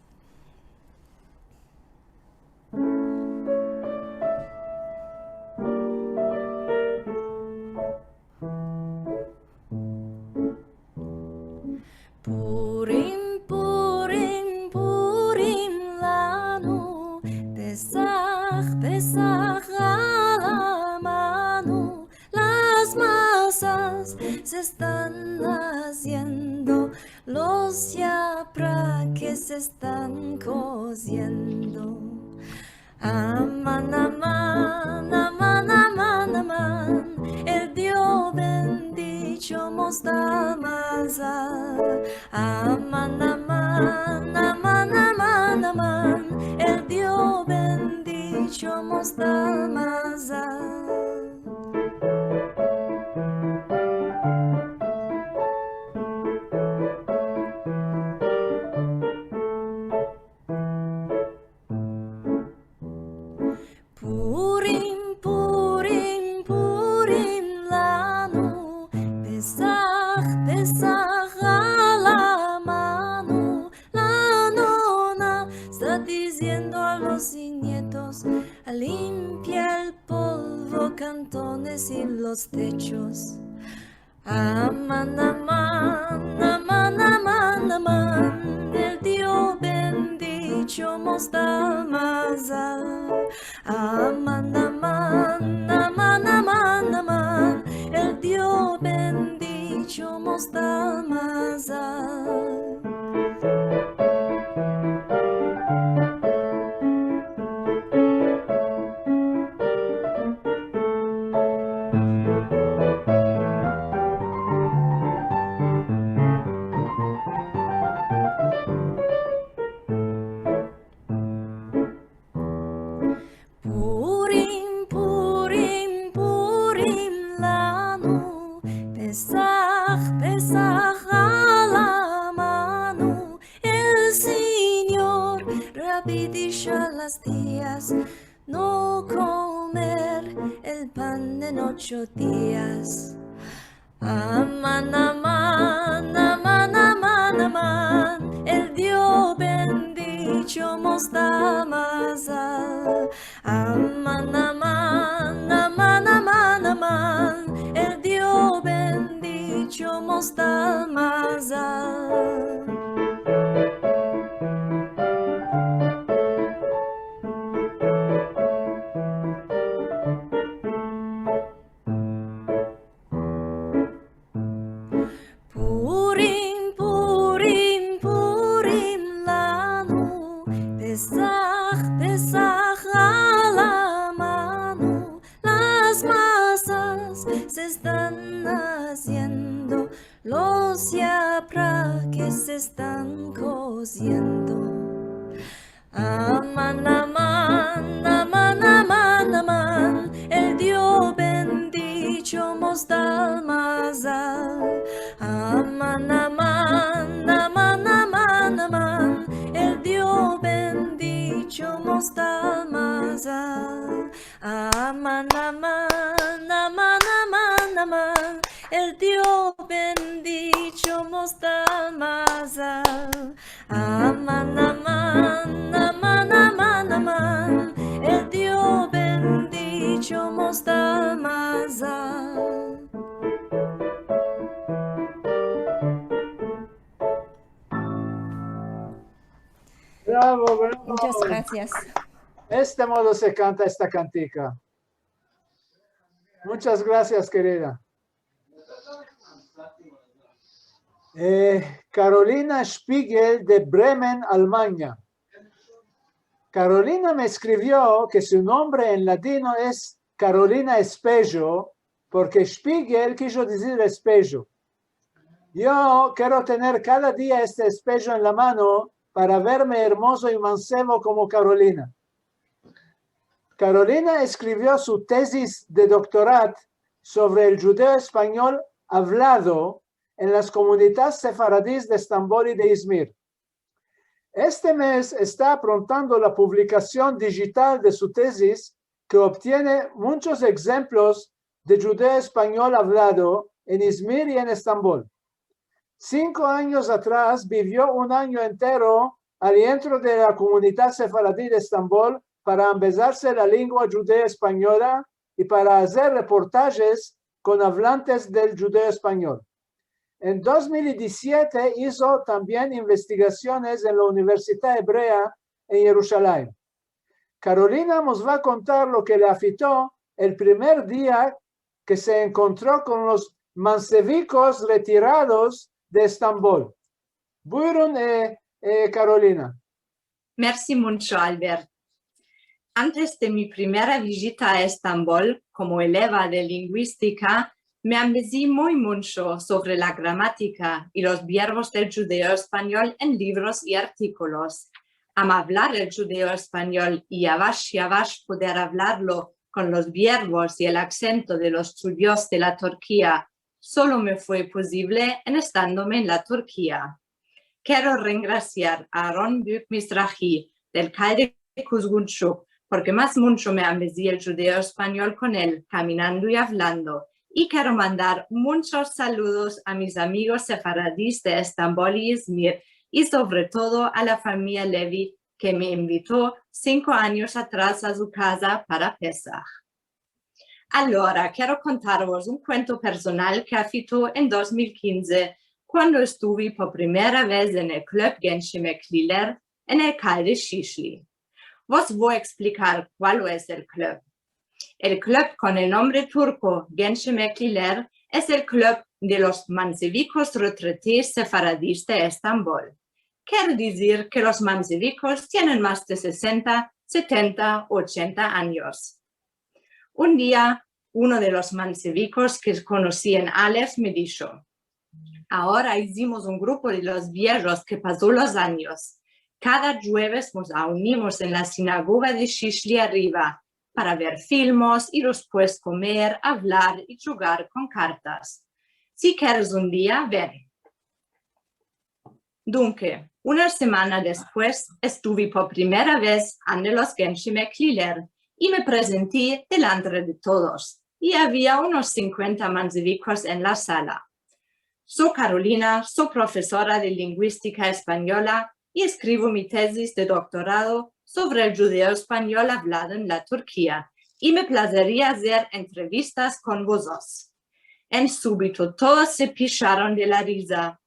Purim, Purim, se estan aziendo, los yaprakes se estan koziendo. Aman, aman, aman, aman, aman, el Dio bendicho mos da mazal. Aman, aman, aman, aman, aman, el Dio bendicho mos da mazal. Purim, Purim, Purim lanu, Pesah, Pesah alamanu, la nona esta diziendo a los nietos: limpia el polvo, kantones i los techos. Aman, aman, aman, aman, aman, el Dio bendicho mos da mazal. Aman, aman, aman, aman, aman, el Dio bendicho mos da mazal. Purim, Purim, Purim lanu, Pesah, Pesah alamanu, el Sinyor rapidisha las dias, no komer el pan en ocho dias. Aman, aman, aman, aman, aman, el Dio bendicho mos da mazal. Aman, aman, aman, aman, aman, el Dio bendicho mos da mazal. Purim, Purim, Purim lanu, Pesah, Pesah alamanu, las masas se estan aziendo, los yaprakes se estan koziendo. Aman, aman, aman, aman, aman, el Dio bendicho mos da mazal. Aman, aman, aman, aman, aman, el Dio bendicho mos da mazal. Aman, aman, aman, aman, aman, el Dio bendicho mos da mazal. Aman, aman, aman, aman, aman, el Dio bendicho mos da mazal. Bravo, bravo. Muchas gracias. Este modo se kanta esta kantika. Muchas gracias, kerida. Eh, Karolina Spiegel de Bremen, Almanya. Karolina me eskrivio ke su nombre en ladino es Karolina Espejo, porke Spiegel kijo dizir espejo. Yo kero tener kada dia este espejo en la mano para verme ermozo i mansevo komo Karolina. Karolina eskrivio su tezis de doktorat sovre el djudeo-espanyol avlado en las komunidads sefaradis de Estambol i de Izmir. Este mes esta aprontando la publikasion dijital de su tezis, ke obtiene munchos egzemplos de djudeo-espanyol avlado en Izmir i en Estambol. Sinko anyos atras bivio un anyo entero adientro de la komunidad sefaradi de Estambol para ambezarse la lengua djudeo-espanyola i para azer reportajes kon avlantes del djudeo-espanyol. En dos mil i disiete izo tambien investigasiones en la Universidad Ebrea en Yerushalayim. Karolina mos va a kontar lo ke le afekto el primer dia ke se enkontro kon los mansevikos retirados de Estambol. Buyurun, e, e, Karolina. Mersi muncho, Albert. Antes de mi primera vijita a Estambol komo eleva de linguistika, me ambezi muy muncho sovre la gramatika i los biervos del djudeo-espanyol en livros i artikolos. Ama avlar el djudeo-espanyol i avash i avash poder avlarlo kon los biervos i el aksento de los djudios de la Turkia solo me fue pozivle en estandome en la Turkia. Kero rengrasiar a Aron Büyükmizrahi del Kale de Kuzgunchuk, porke mas muncho me ambezi el djudeo-espanyol kon el, kaminando i avlando. I kero mandar munchos saludos a mis amigos sefaradis de Estambol i Izmir, i sovre todo a la famiya Levi, ke me invito sinko anyos atras a su kaza para Pesah. Alora, kero kontarvos un kuento personal ke afito en dos mil kinze, kuando estuvi por primera vez en el klub Gençlik Ekliler en el Kale de Şişli. Vos vo a eksplikar kualo es el klub. El klub kon el nombre turko Gençlik Ekliler es el klub de los mansevikos retretis sefaradis de Estambol. Kere dizir ke los mansevikos tienen mas de sesenta, setenta, ochenta anyos. Un dia, uno de los mansevikos ke konosi en Alef me disho: "Agora izimos un grupo de los viejos ke paso los anyos. Kada djueves mos aunimos en la sinagoga de Şişli Arriva para ver filmos i despues komer, avlar i djugar kon kartas. Si keres un dia, ven." Dunke, una semana despues, estuvi por primera vez ande los Gençlik Ekliler i me prezenti delantre de todos. I avia unos sinkuenta mansevikos en la sala. So Karolina, so profesora de linguistika espanyola i eskrivo mi tezis de doktorado sovre el djudeo-espanyol avlado en la Turkia, i me plazeria azer entrevistas kon vozos. En subito todos se pisharon de la riza.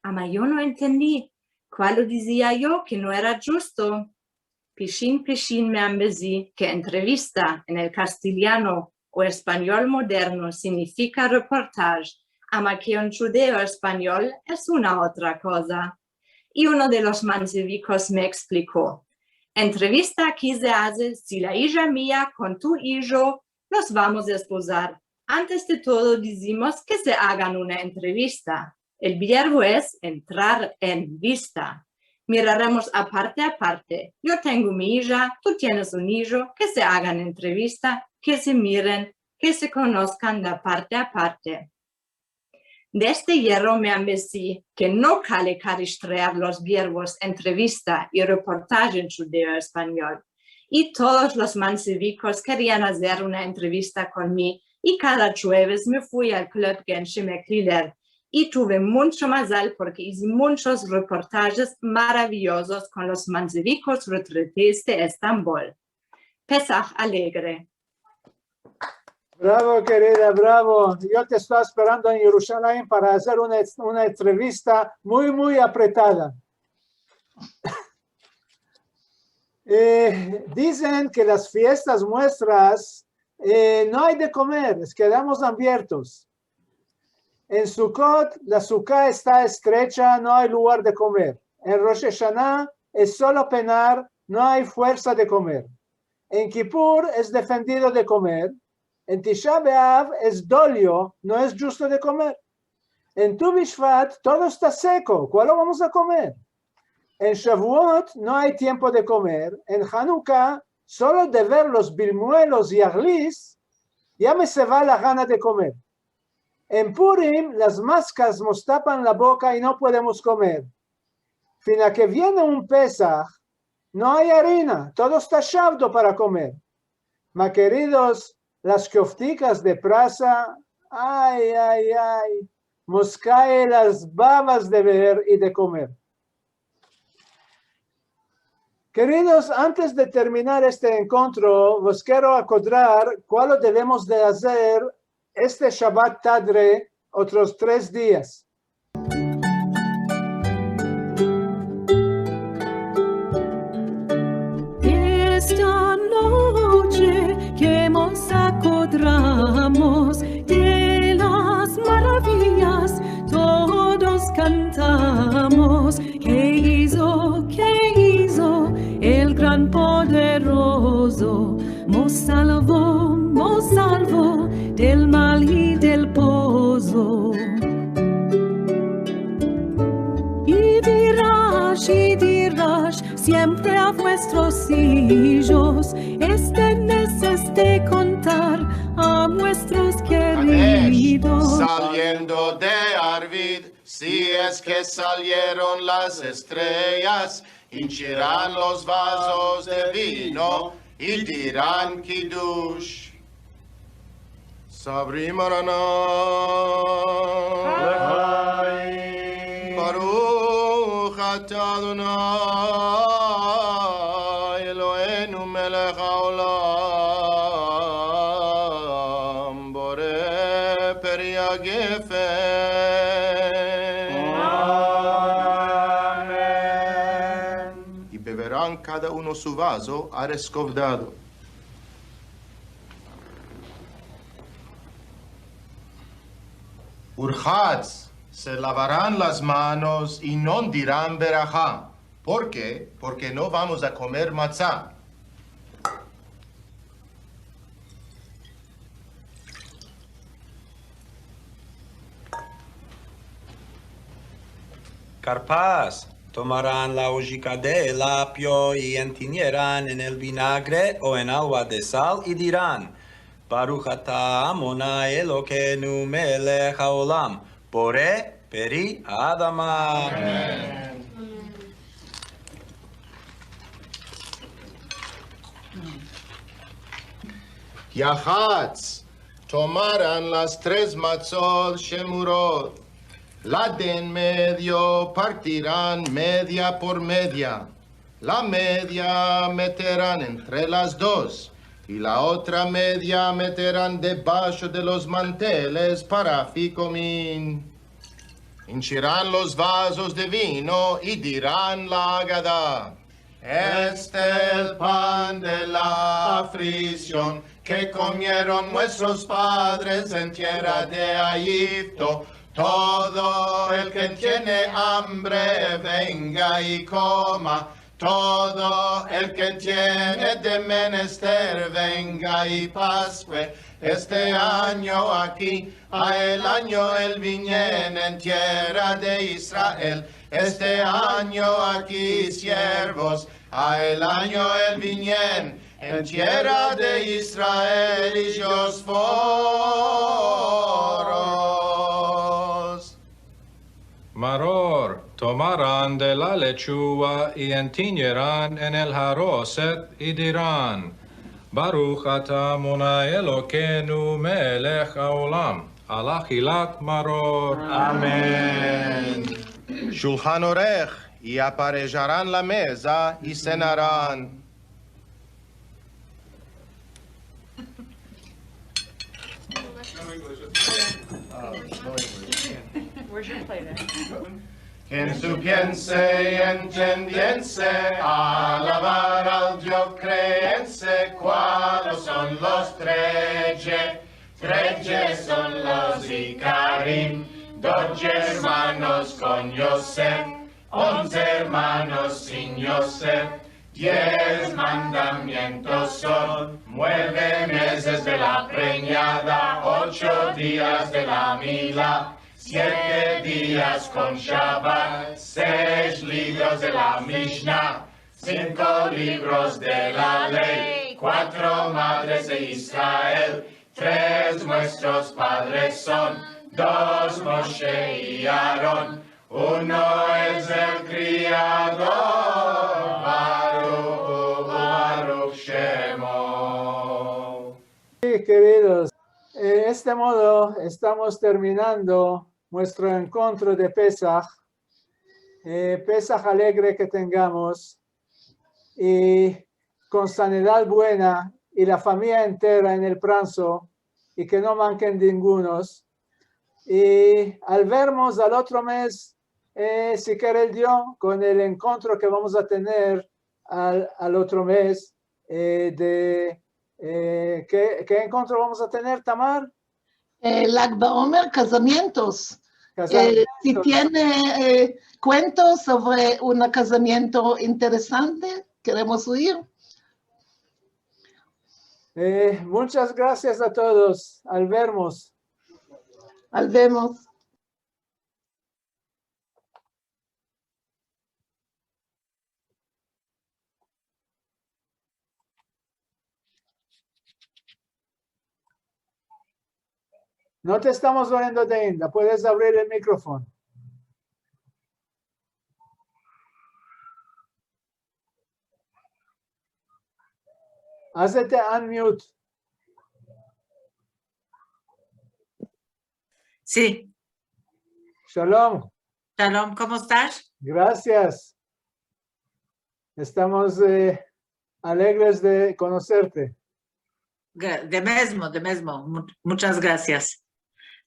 Ama yo no entendi. Kualo dizia yo ke no era djusto? Pishin pishin me ambezi ke entrevista en el kastiliano o espanyol moderno signifika reportaj, ama ke un djudeo-espanyol es una otra koza. I uno de los mansevikos me ekspliko: "Entrevista aki se aze si la ija mia kon tu ijo los vamos a espozar. Antes de todo dizimos ke se agan una entrevista. El biervo es entrar en vista. Miraremos aparte aparte. Yo tengo mi ija, tu tienes un ijo, ke se agan entrevista, ke se miren, ke se konoskan de aparte aparte." Desde yerro me ambezi ke no kale karishtrear los biervos entrevista i reportaj en djudeo-espanyol. I todos los mansevikos kerian azer una entrevista kon mi, i kada djueves me fui al klub Gençlik Ekliler, i tuve muncho mazal porke izi munchos reportajes maraviyozos kon los mansevikos retretis de Estambol. Pesah alegre. Bravo, kerida, bravo. Yo te estava esperando en Yerushalayim para azer una, una entrevista muy, muy apretada. Eh, dizen ke las fiestas muestras, eh, no ay de komer, es, kedamos ambiertos. En Sukot, la suka esta estrecha, no ay lugar de komer. En Rosh Ashana es solo penar, no ay fuersa de komer. En Kipur es defendido de komer. En Tisha B'Av es dolio, no es djusto de komer. En Tu Bishvat todo esta seko, kualo vamos a komer? En Shavuot no ay tiempo de komer. En Hanuka, solo de ver los bilmuelos i arlis, ya me se va la gana de komer. En Purim, las maskas mos tapan la boka i no podemos komer. Fina ke viene un Pesah, no ay arina, todo esta shavdo para komer. Ma keridos, las koftikas de prasa, ay, ay, ay, mos kaye las bavas de ver i de komer. Keridos, antes de terminar este enkontro, vos kero akodrar kualo devemos de azer este Shabat Tadre otros tres dias. Esta noche ke mos akodramos de las maravillas I dirash siempre a vuestros ijos, este mes es de kontar a vuestros keridos. Saliendo de Arvid, si es ke salieron las estreyas, inchiran los vazos de vino i diran kidush. Sabri Marana. Lehaim. Baruch ata Adonai Eloheinu melech haolam, bore peri hagefen. Amen. I beveran kada uno su vazo areskovdado. Urhatz, se lavaran las manos i no diran beraha. Por ke? Porke no vamos a komer matza. Karpaz, tomaran la ojika del apio i entinyeran en el vinagre o en alwa de sal i diran: Baruch ata Adonai Elokeinu melech haolam, bore peri haadama. Amen. Yahatz, tomaran las tres matzot shemurot, la de en medio partiran media por media, la media meteran entre las dos, i la otra media meteran debasho de los manteles para afikomin. Inchiran los vazos de vino i diran la Agada: Este el pan de la aflision ke komieron muestros padres en tierra de Egipto. Todo el ke tiene ambre, venga i koma. Todo el ke tiene de menester, venga i paskue. Este anyo aki, a el anyo el binyen en tierra de Israel. Este anyo aki, siervos, a el anyo el binyen en tierra de Israel, ijos foros. Maror, tomaran de la lechua i entinyeran en el haroset i diran: Baruch ata Adonai Elokeinu melech haolam, al achilat maror. Amen. Shulchan orech, i aparejaran la meza i senaran. Where's your play then? Ken supiense i entendiense, alabar al Dio kreense, kualos son los treje? Treje son los ikarim, dodje ermanos kon Yosef, onze ermanos sin Yosef, diez mandamientos son, mueve mezes de la prenyada, ocho dias de la mila, siete dias kon Shabat, sesh libros de la Mishna, sinko libros de la ley, kuatro madres de Israel, tres muestros padres son, dos Moshe i Aaron, uno es el Kriador, Baruch, Baruch Shemo. Si, keridos, de este modo estamos terminando muestro enkontro de Pesah. Eh, Pesah alegre ke tengamos, i kon sanedad buena, i la famiya entera en el pranzo, i ke no manken ningunos. I al vermos al otro mes, eh, si kere el Dio, kon el enkontro ke vamos a tener al, al otro mes, eh, de, eh, ke, ke enkontro vamos a tener, Tamar? Eh, Lag BaOmer, kazamientos. Eh, si tiene, eh, kuentos sovre un kazamiento interesante, keremos oir. Eh, munchas grasias a todos. Al vermos. Al vermos. No te estamos oyendo ainda. Puedes avrir el mikrofon. Azete unmute. Si. Shalom. Shalom, komo estas? Grasias. Estamos, eh, alegres de konoserte. Gra-, de mezmo, de mezmo. Mu-, munchas grasias.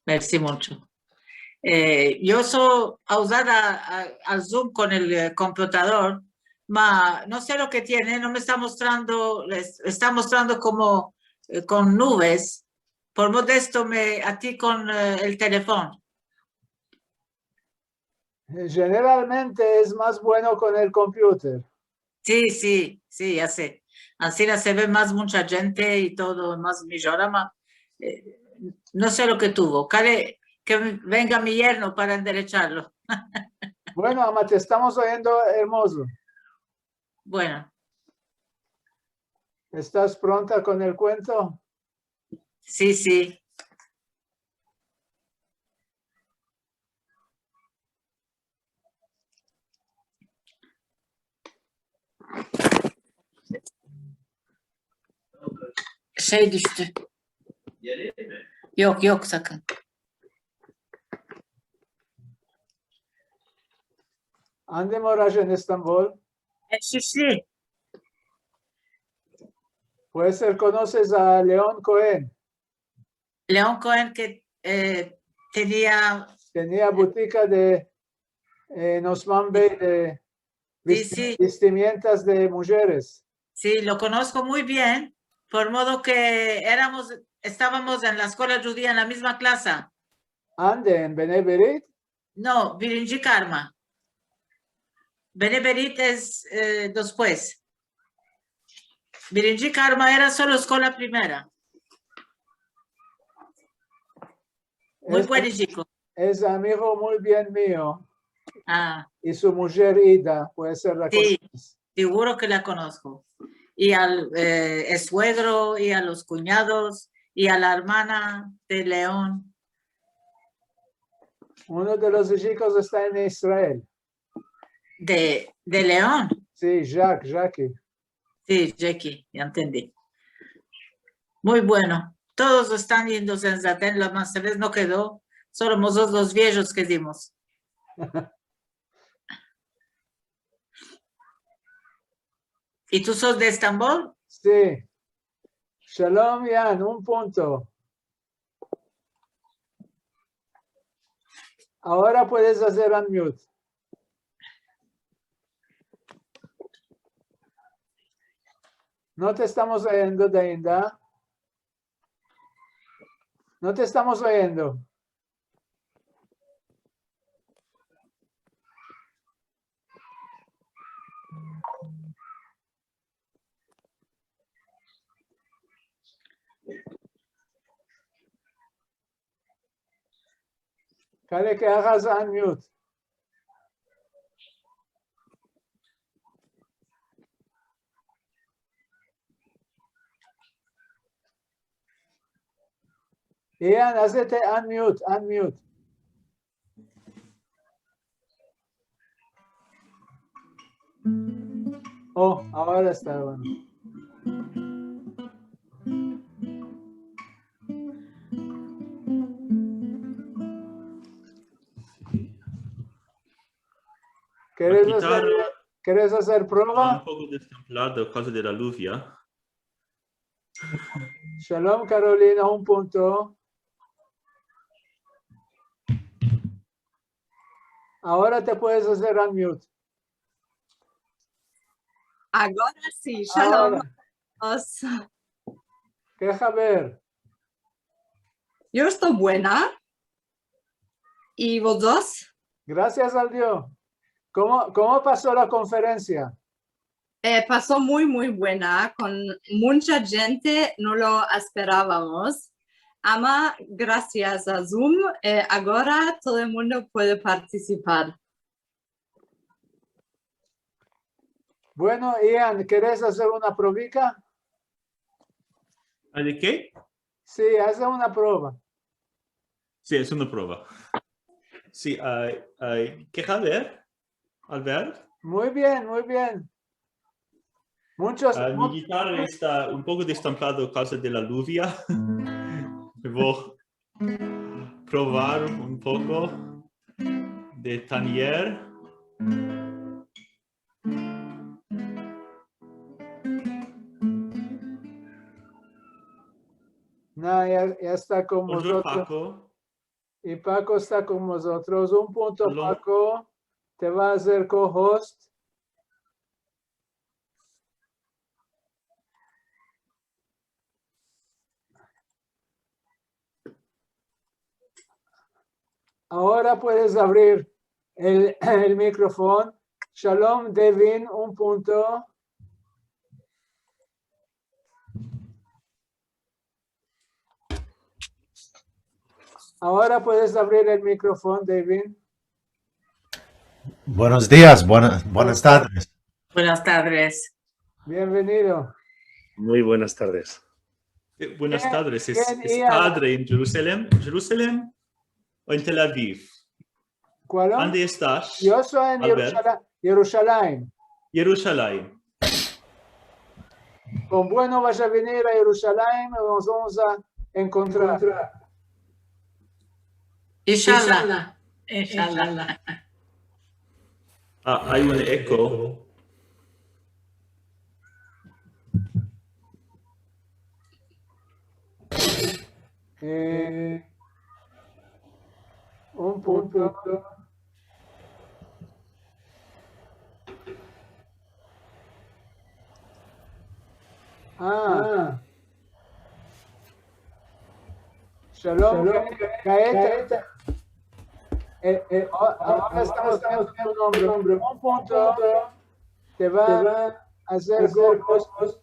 Mersi muncho. Eh, yo so auzada a, al Zoom kon el, eh, komputador, ma no se lo ke tiene, no me esta mostrando, es-, esta mostrando komo, eh, kon nuves. Por modo de esto me ati kon, eh, el telefon. Jeneralmente es mas bueno kon el komputador. Si, si, si, ya se. Ansina se ve mas muncha djente i todo mas mijorama. Eh, no se lo ke tuvo. Kale ke venga mi yerno para enderecharlo. Bueno, ama, te estamos oyendo ermozo. Bueno. Estas pronta kon el kuento? Si, si. Şey düştü. Yok, yok, sakın. Ande moras en Estambol? En Şişli. Puede ser konoses a Leon Cohen. Leon Cohen ke, eh, tenia... Tenia butika de, eh, en Osman Bey de... Si, vesti-, si. Vestimientas de mujeres. Si, lo konosko muy bien, por modo ke eramos, estavamos en la eskuela djudia en la mizma klasa. Ande, en Bnei Berit? No, Birinci Karma. Bnei Berit es, eh, despues. Birinci Karma era solo eskola primera. Muy... Es buen chiko. Es amigo muy bien mio. A. I su mujer Ida, puede ser la... Si, konoses. Siguro ke la konosko. I al, eh, esuegro, i a los kunyados, i a la ermana de Leon. Uno de los chikos esta en Israel. De, de Leon? Si, Jack, Jackie. Si, Jackie, ya entendi. Muy bueno. Todos estan yendo en Zaten, la mas vez no kedo. Solo mozotros los viejos kedimos. I tu sos de Estambol? Si. Shalom, Yan, un punto. Agora puedes azer unmute. No te estamos oyendo de ainda. No te estamos oyendo. Kale ke agas unmute. Ian, azete unmute, unmute. O, agora esta bueno. Keres azer, keres azer prova? La gitarra esta un poko destemplada a kavza de la luz ya. Shalom, Karolina, un punto. Agora te puedes azer unmute. Agora si, shalom. Agora. Ke haber? Yo esto buena. I vozotros? Grasias al Dio. Komo, komo paso la konferensia? Eh, paso muy, muy buena, kon muncha djente, no lo asperavamos. Ama, grasias a Zoom, eh, agora todo el mundo puede partisipar. Bueno, Ian, keres azer una provika? A de ke? Si, aze una prova. Si, es una prova. Si, ay, ay, ke haber, Albert? Muy bien, muy bien. Munchos, ah, mi gitara esta un poko destamplado a kavza de la luvia. Vo a provar un poko de Tanier. Na, ya, ya esta kon mozotros. Bonjour, Paco. I Paco esta kon mozotros. Un punto, Paco. Te va a azer co-host. Agora puedes avrir el, el mikrofon. Shalom, Devin, un punto. Agora puedes avrir el mikrofon, Devin. Buenos dias, buena-, buenas tardes. Buenas tardes. Bienvenido. Muy buenas tardes. Eh, bunas tadres. Es, es padre en Jerusalem. Jerusalem o en Tel Aviv? Kual? Ande estas, Albert? Yo so en Yerushala-, Yerushalayim. Yerushalayim. Kon bueno vas a venir a Yerushalayim i mos vamos a enkontrar. Inshallah. Inshallah. Ah, ay un eko. Eh, un punto. Ah. Shalom, Gaeta. Eh, eh, a-, agora estamos viendo tu nombre. Un punto te va a azer kosas.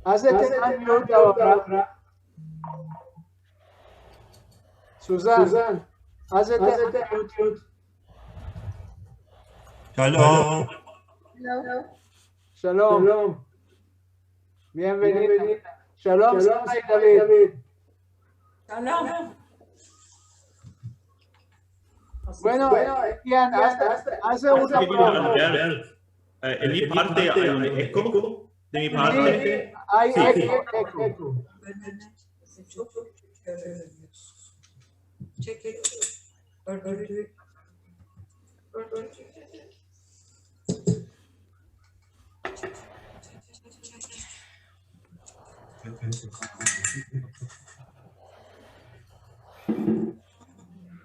Azete unmute agora. Suzan, azete unmute. Shalom. Shalom. Bienvenido. Shalom, Shalom, Sara i David. Shalom. Bueno, Ian, aze, aze una prova. Eh, en mi parte ay un eko. De mi parte. Si, ay eko.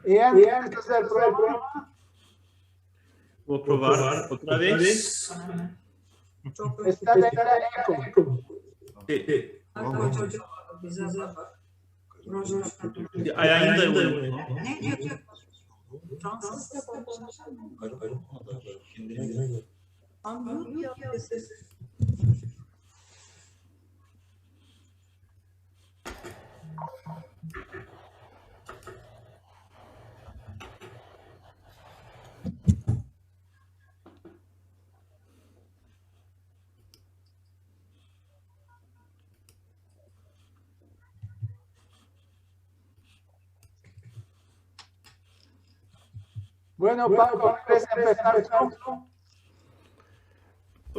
Ian, Ian, aze el programa. Vo a provar otra vez. Esta de eko. Si. Ay, ay, ay, ay, ay. Bueno, Paco, puedes empesar tu.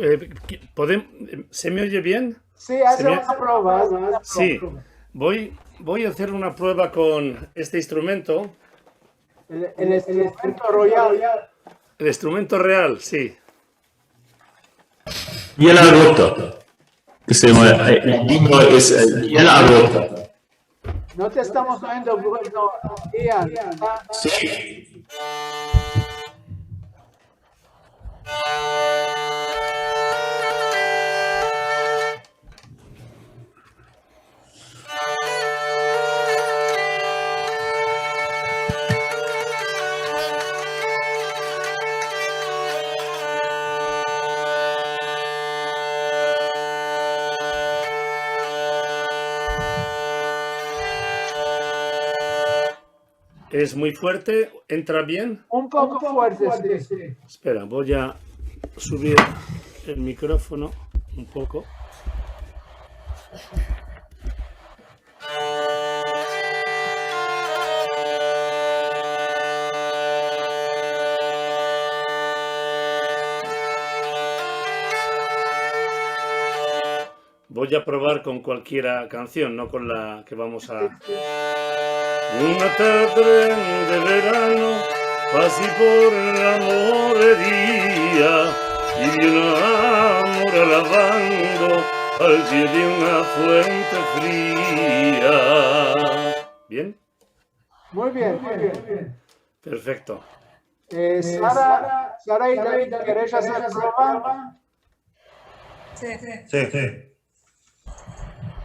Eh, ki-, podem-, ¿se me oye bien? Si, aze una prova, aze una prova. Si, vo, vo a azer una prueba kon este instrumento. El, el instrumento royal. El instrumento real, si. Yela rota. Se yama, eh, el gimno es, eh, Yela rota. No te estamos oyendo bueno, Ian. Si. Es muy fuerte, entra bien. Un poko fuerte, si. Espera, vo a suvir el mikrofono un poko. Voy a probar con cualquiera canción, no con la que vamos a... Una tadre de verano pasi por la moreria i vi una mora lavando al pie de una fuente fria. Bien? Muy bien, muy bien. Perfekto. Eh, Sara, Sara i David, keresh azer prova? Si. Si.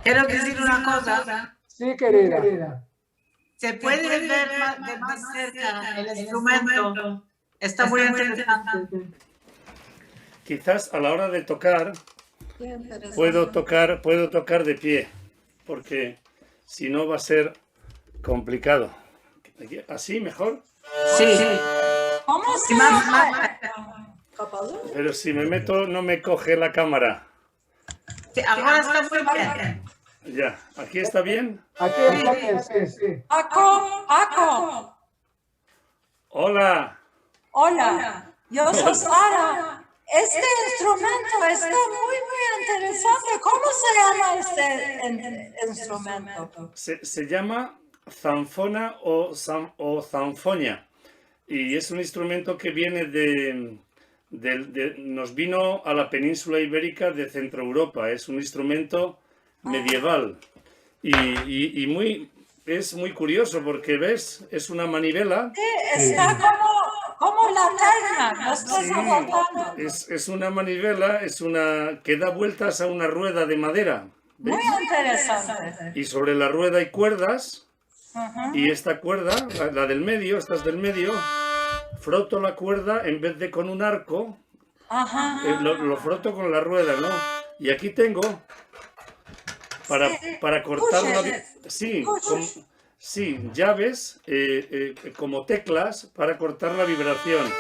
Kero dizir una koza. Si, kerida. Se puede ver ma-, de mas serka el instrumento. Esta muy interesante. Kizas a la ora de tokar puedo tokar, puedo tokar de pie, porke si no va a ser konplikado. Asi mejor? Si. Komo se yama? Pero si me meto, no me koje la kamera. Si, agora esta muy bien. Ya, aki esta bien? Aki esta bien, si, si. Paco, Paco. Ola. Ola, yo so Sara. Este instrumento esta muy, muy interesante. Komo se yama este in-, instrumento? Se, se yama zanfona o zan-, o zanfonya. I es un instrumento ke viene de, del, de, nos vino a la peninsula iberika de Sentroeuropa. Es un instrumento medieval. I, i, i muy, es muy kuriozo porke, ves, es una manivela. Si, esta komo, komo la telma, no esta rebotando. Es, es una manivela, es una ke da vueltas a una rueda de madera. Muy interesante. I sovre la rueda ay kuerdas, i esta kuerda, la, la del medio, estas del medio, froto la kuerda en vez de kon un arko, eh, lo, lo froto kon la rueda, no? I aki tengo para, para kortar la vi-, si, kom-, si, yaves, eh, eh, komo teklas para kortar la vibrasion.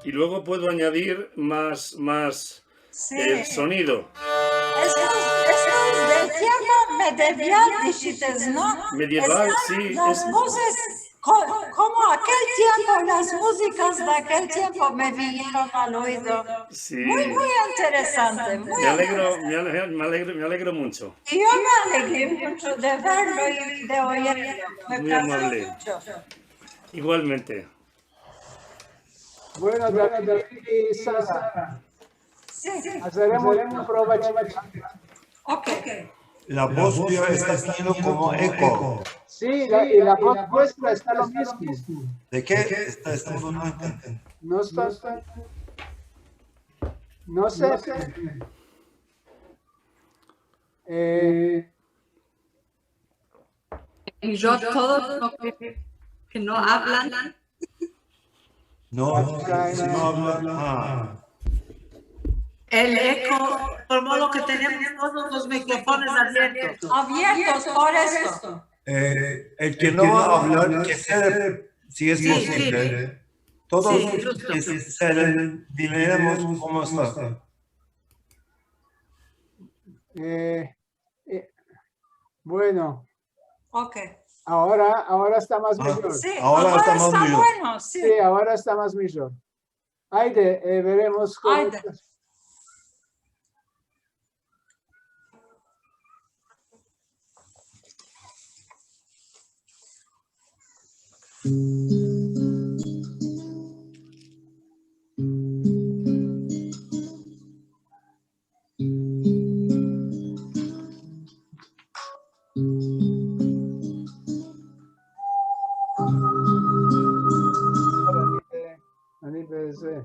I luego puedo anyadir mas, mas, el sonido. Esto es, esto es del tiempo medieval, dishites, no? Medieval, si. Las muzikas, ko-, komo akel tiempo, las muzikas de akel tiempo me vinieron al oido. Si. Muy, muy interesante, muy interesante. Me alegro, me ale-, me alegro, me alegro muncho. I yo me alegri muncho de verlo i de oyerlo. Me plazió muncho. Igualmente. Bueno, David i Sara. Si. Azeremos una prova chika. Okey. La voz tuya esta teniendo komo eko. Si, la, i la voz vuestra esta lo mizmo. De ke? Esta, esta muy alta. No esta, no se. Eh, I yo, todos los ke, ke no avlan. No, si no avlan, a. El eko, por modo ke tenemos todos los mikrofonos aviertos. Aviertos, por esto. Eh, el ke no va a avlar, ke se, si es posivle, todos ke se, dineremos komo esta. Eh, Eh, bueno. Okey. Agora, agora esta mas mijor. Si, agora esta mas mijor. Si, agora esta mas mijor. Ayde, eh, veremos komo esta. Ani beze.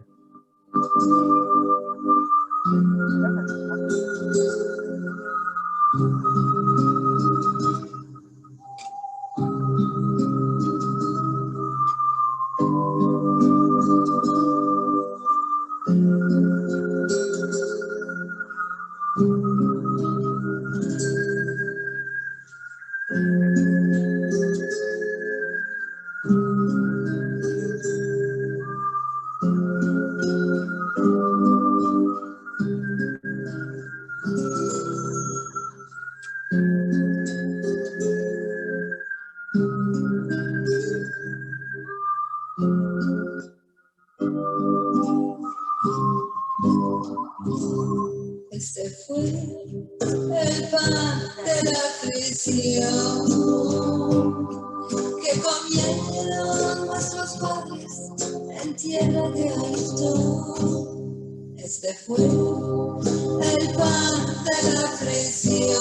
que comieron vuestros padres en tierra de Egipto. Este fue el pan de la aflicción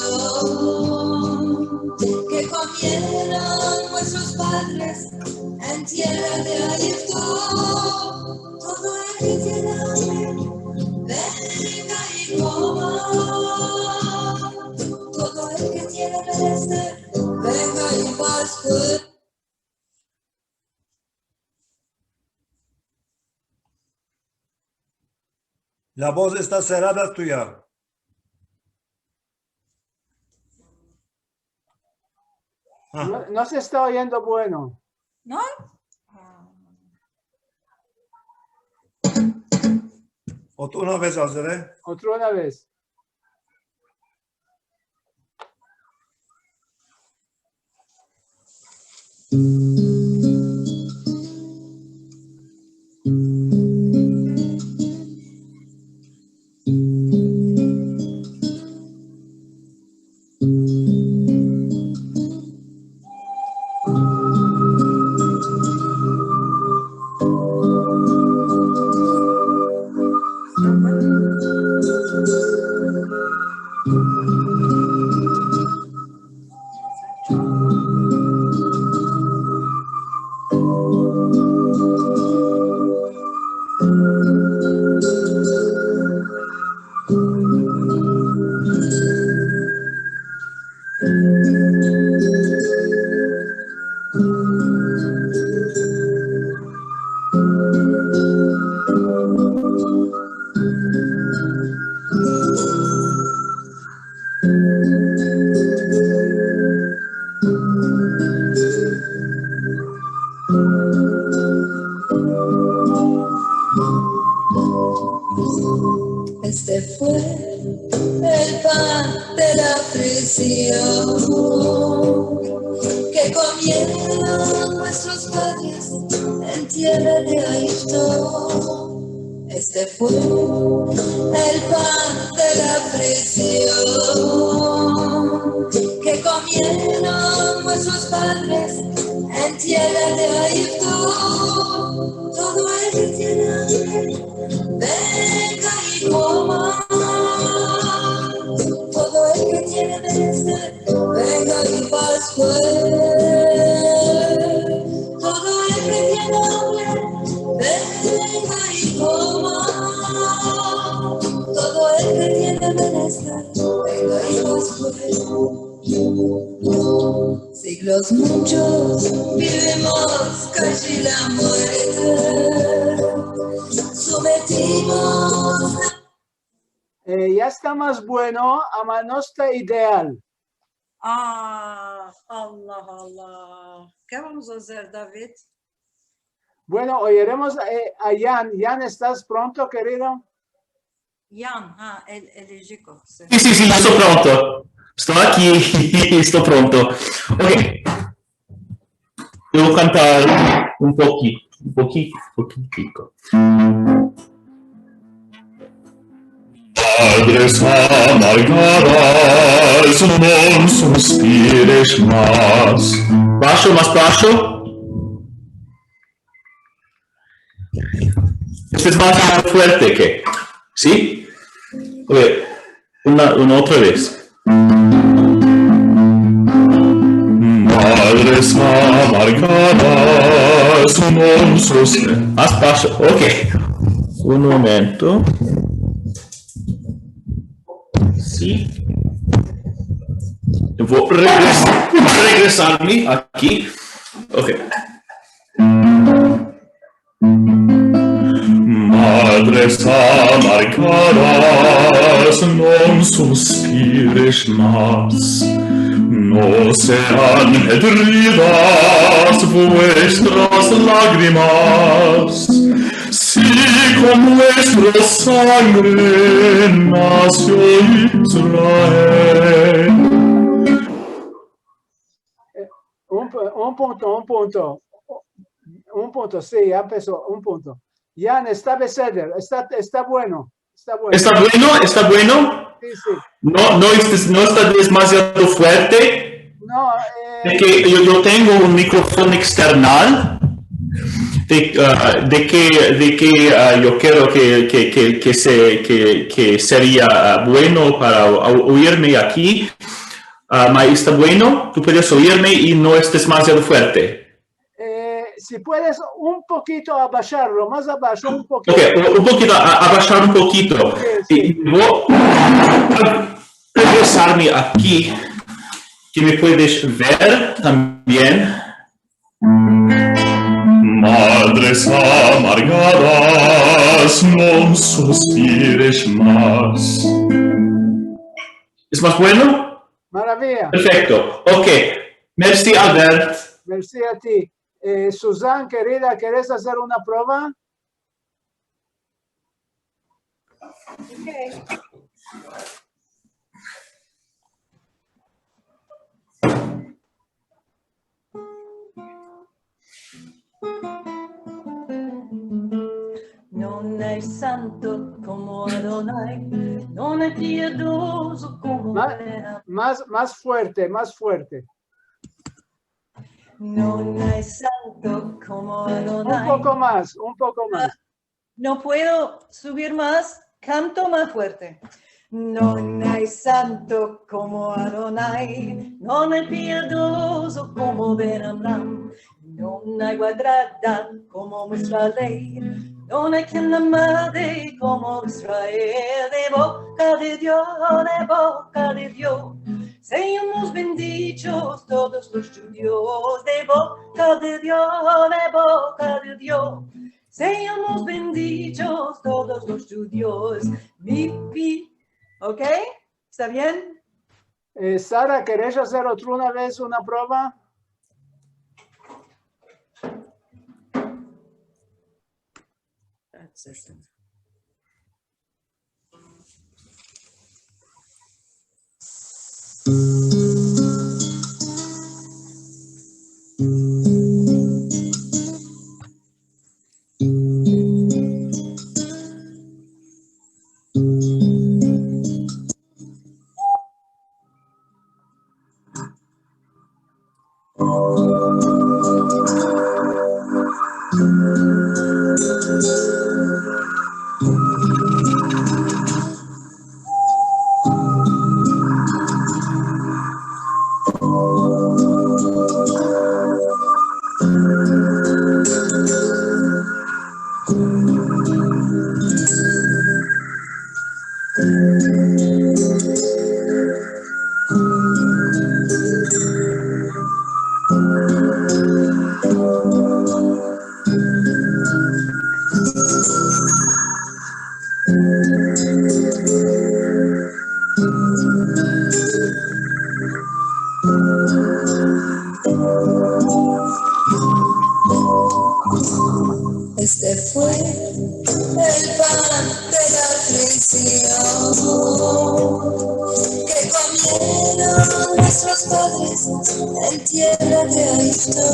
que comieron vuestros padres en tierra de Egipto. Todo el que tiene hambre, venga y coma. Todo el que tiene menester, venga y pascue. La voz esta serada tuya. Ah. No, no se esta oyendo bueno. No? Ah. Otro una vez, Azere. Otro una vez. Este fue el pan de la aflicción que comieron vuestros padres en tierra de Egipto. Este fue el pan de la aflicción que comieron vuestros padres en tierra de Egipto. Todo el que tiene hambre, venga y coma. Todo el que tiene menester, venga y pascue. Todo el que tiene hambre, venga y coma. Todo el que tiene menester, venga y pascue. Siglos muchos vivimos kaji la muerte, sometimos. Eh, ya esta mas bueno, ama no esta ideal. Ah, Allah, Allah. Ke vamos a azer, David? Bueno, oyeremos, eh, a Yan. Yan, estas pronto, kerido? Yan, ha, el, el Ejiko, si. Si, si, si, esto pronto. Esto aki, esto pronto. Ok. Devo kantar un poki-, un poki-, pokitiko. Madres amargadas, non suspires mas. Baixo, mas baixo. Este es mas fuerte ke, si? A ver, una, una otra vez. Madres amargadas, non sus-, mas baixo. Ok. Un momento. Si. Vo regres-, regresarme aki. Ok. Madres amargadas, non suspires mas, no sean hedridas vuestras lagrimas, si kon vuestra sangre nasio Israel. Eh, un pu-, un punto, un punto. Un punto, si, ya empeso, un punto. Yan, esta beseder, esta, esta bueno, esta bueno. Esta bueno, esta bueno. Si, si. No, no, este, no esta demaziado fuerte. No, eh, de ke yo, yo tengo un mikrofon eksternal, de, ah, de ke, de ke, ah, yo kero ke, ke, ke, ke se, ke, ke seria, ah, bueno para o-, oirme aki. Ah, ma esta bueno, tu puedes oirme i no estes demaziado fuerte. Eh, si puedes un pokito abasharlo, mas abasho, un pokito. Ok, un, un pokito, a, abashar un pokito. Si, si. I vo a regresarme aki, ke me puedes ver tambien. Madres amargadas, no suspires mas. Es mas bueno? Maraviya. Perfekto. Ok. Mersi, Albert. Mersi a ti. Eh, Suzan, kerida, keres azer una prova? Ok. Non ay santo komo Adonai, non ay piedozo komo Ma-, Adonai. Mas, mas fuerte, mas fuerte. Non ay santo komo Adonai. Un poko mas, un poko mas. Ah, no puedo subir mas, kanto mas fuerte. Non ay santo komo Adonai, non ay piedozo komo Ben Amram, non ay guadrada komo muestra ley, non ay ken la mande komo Israel. De boka de Dio, de boka de Dio, seyamos bendichos todos los djudios, de boka de Dio, de boka de Dio, seyamos bendichos todos los djudios. Mi, mi. Ok? Esta bien? Eh, Sara, keres azer otra una vez una prova? Este fue el pan de la aflicción que comieron nuestros padres en tierra de Egipto.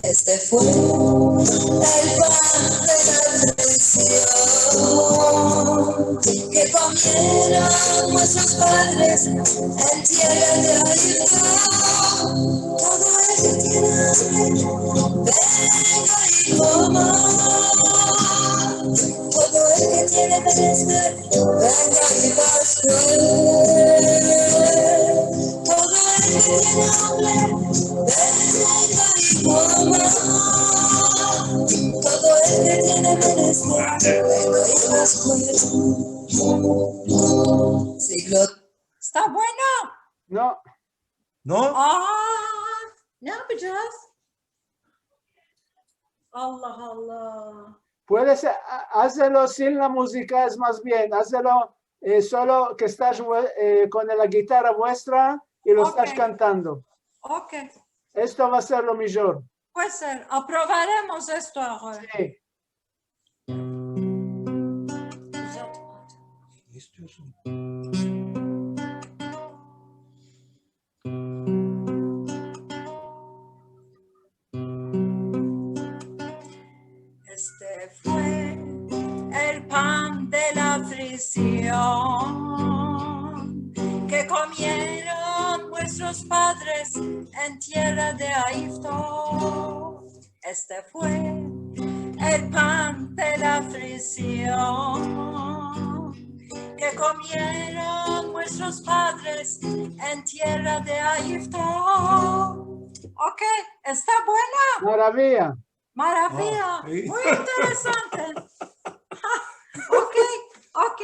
Este fue el pan de la aflicción que comieron nuestros padres en tierra de Egipto. Todo el que tiene hambre, venga y coma. Todo el que tiene menester, venga y busque. Todo el que tiene hambre, venga y coma. Todo el que tiene menester, venga y busque. Siglo. Esta bueno? No. No? Ah, ne yapacağız? Allah Allah. Puedes, a-, hazlo sin la muzika, es mas bien. Hazlo, eh, solo ke estas vue-, eh, kon la gitarra vuestra i lo estas kantando. Ok. Esto va a ser lo mijor. Puede ser. Aprovaremos esto agora. Si. Este fue el pan de la aflicción que comieron vuestros padres en tierra de Egipto. Este fue el pan de la aflicción que comieron vuestros padres en tierra de Egipto. Ok, esta buena. Maraviya. Maraviya. Ah, si. Muy interesante. Ok, ok.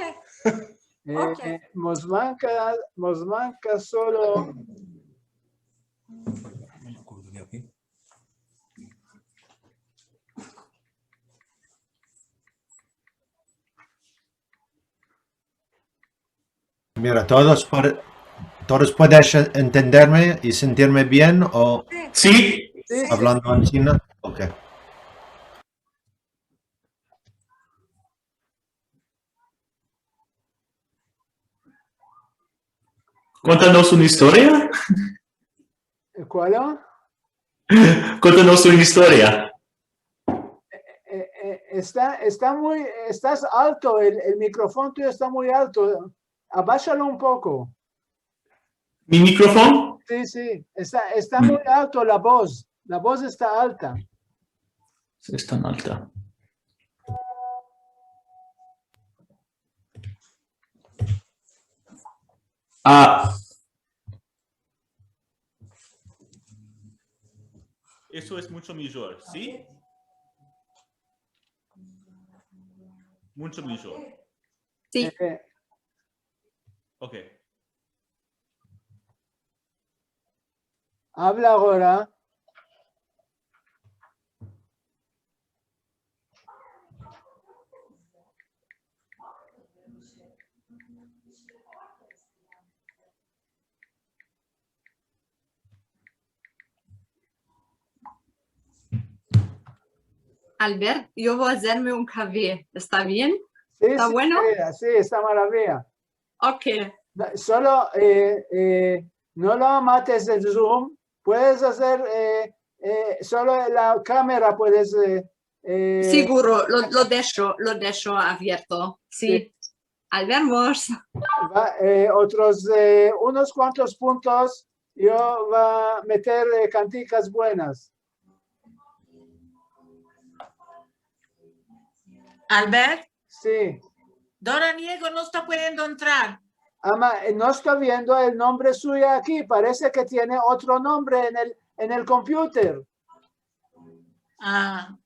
Eh, mos manka, mos manka solo. Mira, todos, por- todos puedes entenderme i sentirme bien o Si. Si, si. avlando en chino? Ok. Kontanos una istoria. Kualo? Kontanos una istoria. Eh, eh, esta, esta muy, estas alto, el, el mikrofon tuyo esta muy alto. Abashalo un poko. Mi mikrofon? Si, si, esta, esta muy alto la voz. La voz esta alta. Esta alta. Ah. Eso es mucho mijor, si? Mucho mijor. Si. Eh, Ok. Avla agora. Albert, yo vo azerme un kave. Esta bien? Si, Esta si, bueno? Si, si, esta maraviya. Ok. No, solo, eh, eh, no lo mates el Zoom. Puedes azer, eh, eh, solo la kamera puedes, eh, eh, Siguro, lo, lo desho, lo desho avierto. Si. Si. Al vermos. Va, eh, otros, eh, unos kuantos puntos, yo va meter, eh, kantikas buenas. Albert, Si. Dora Niego no esta pudiendo entrar. Ama, eh, no esto viendo el nombre suyo aki. Parese ke tiene otro nombre en el, en el computer. Ah,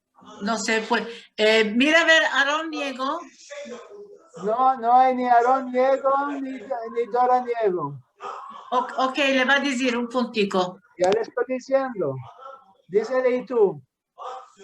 no se, pues, eh, mira a ver, Aron Niego. No, no ay ni Aron Niego ni, ni Dora Niego. O- ok, le va a dizir un puntico. Ya le esto diziendo. Dizele i tu.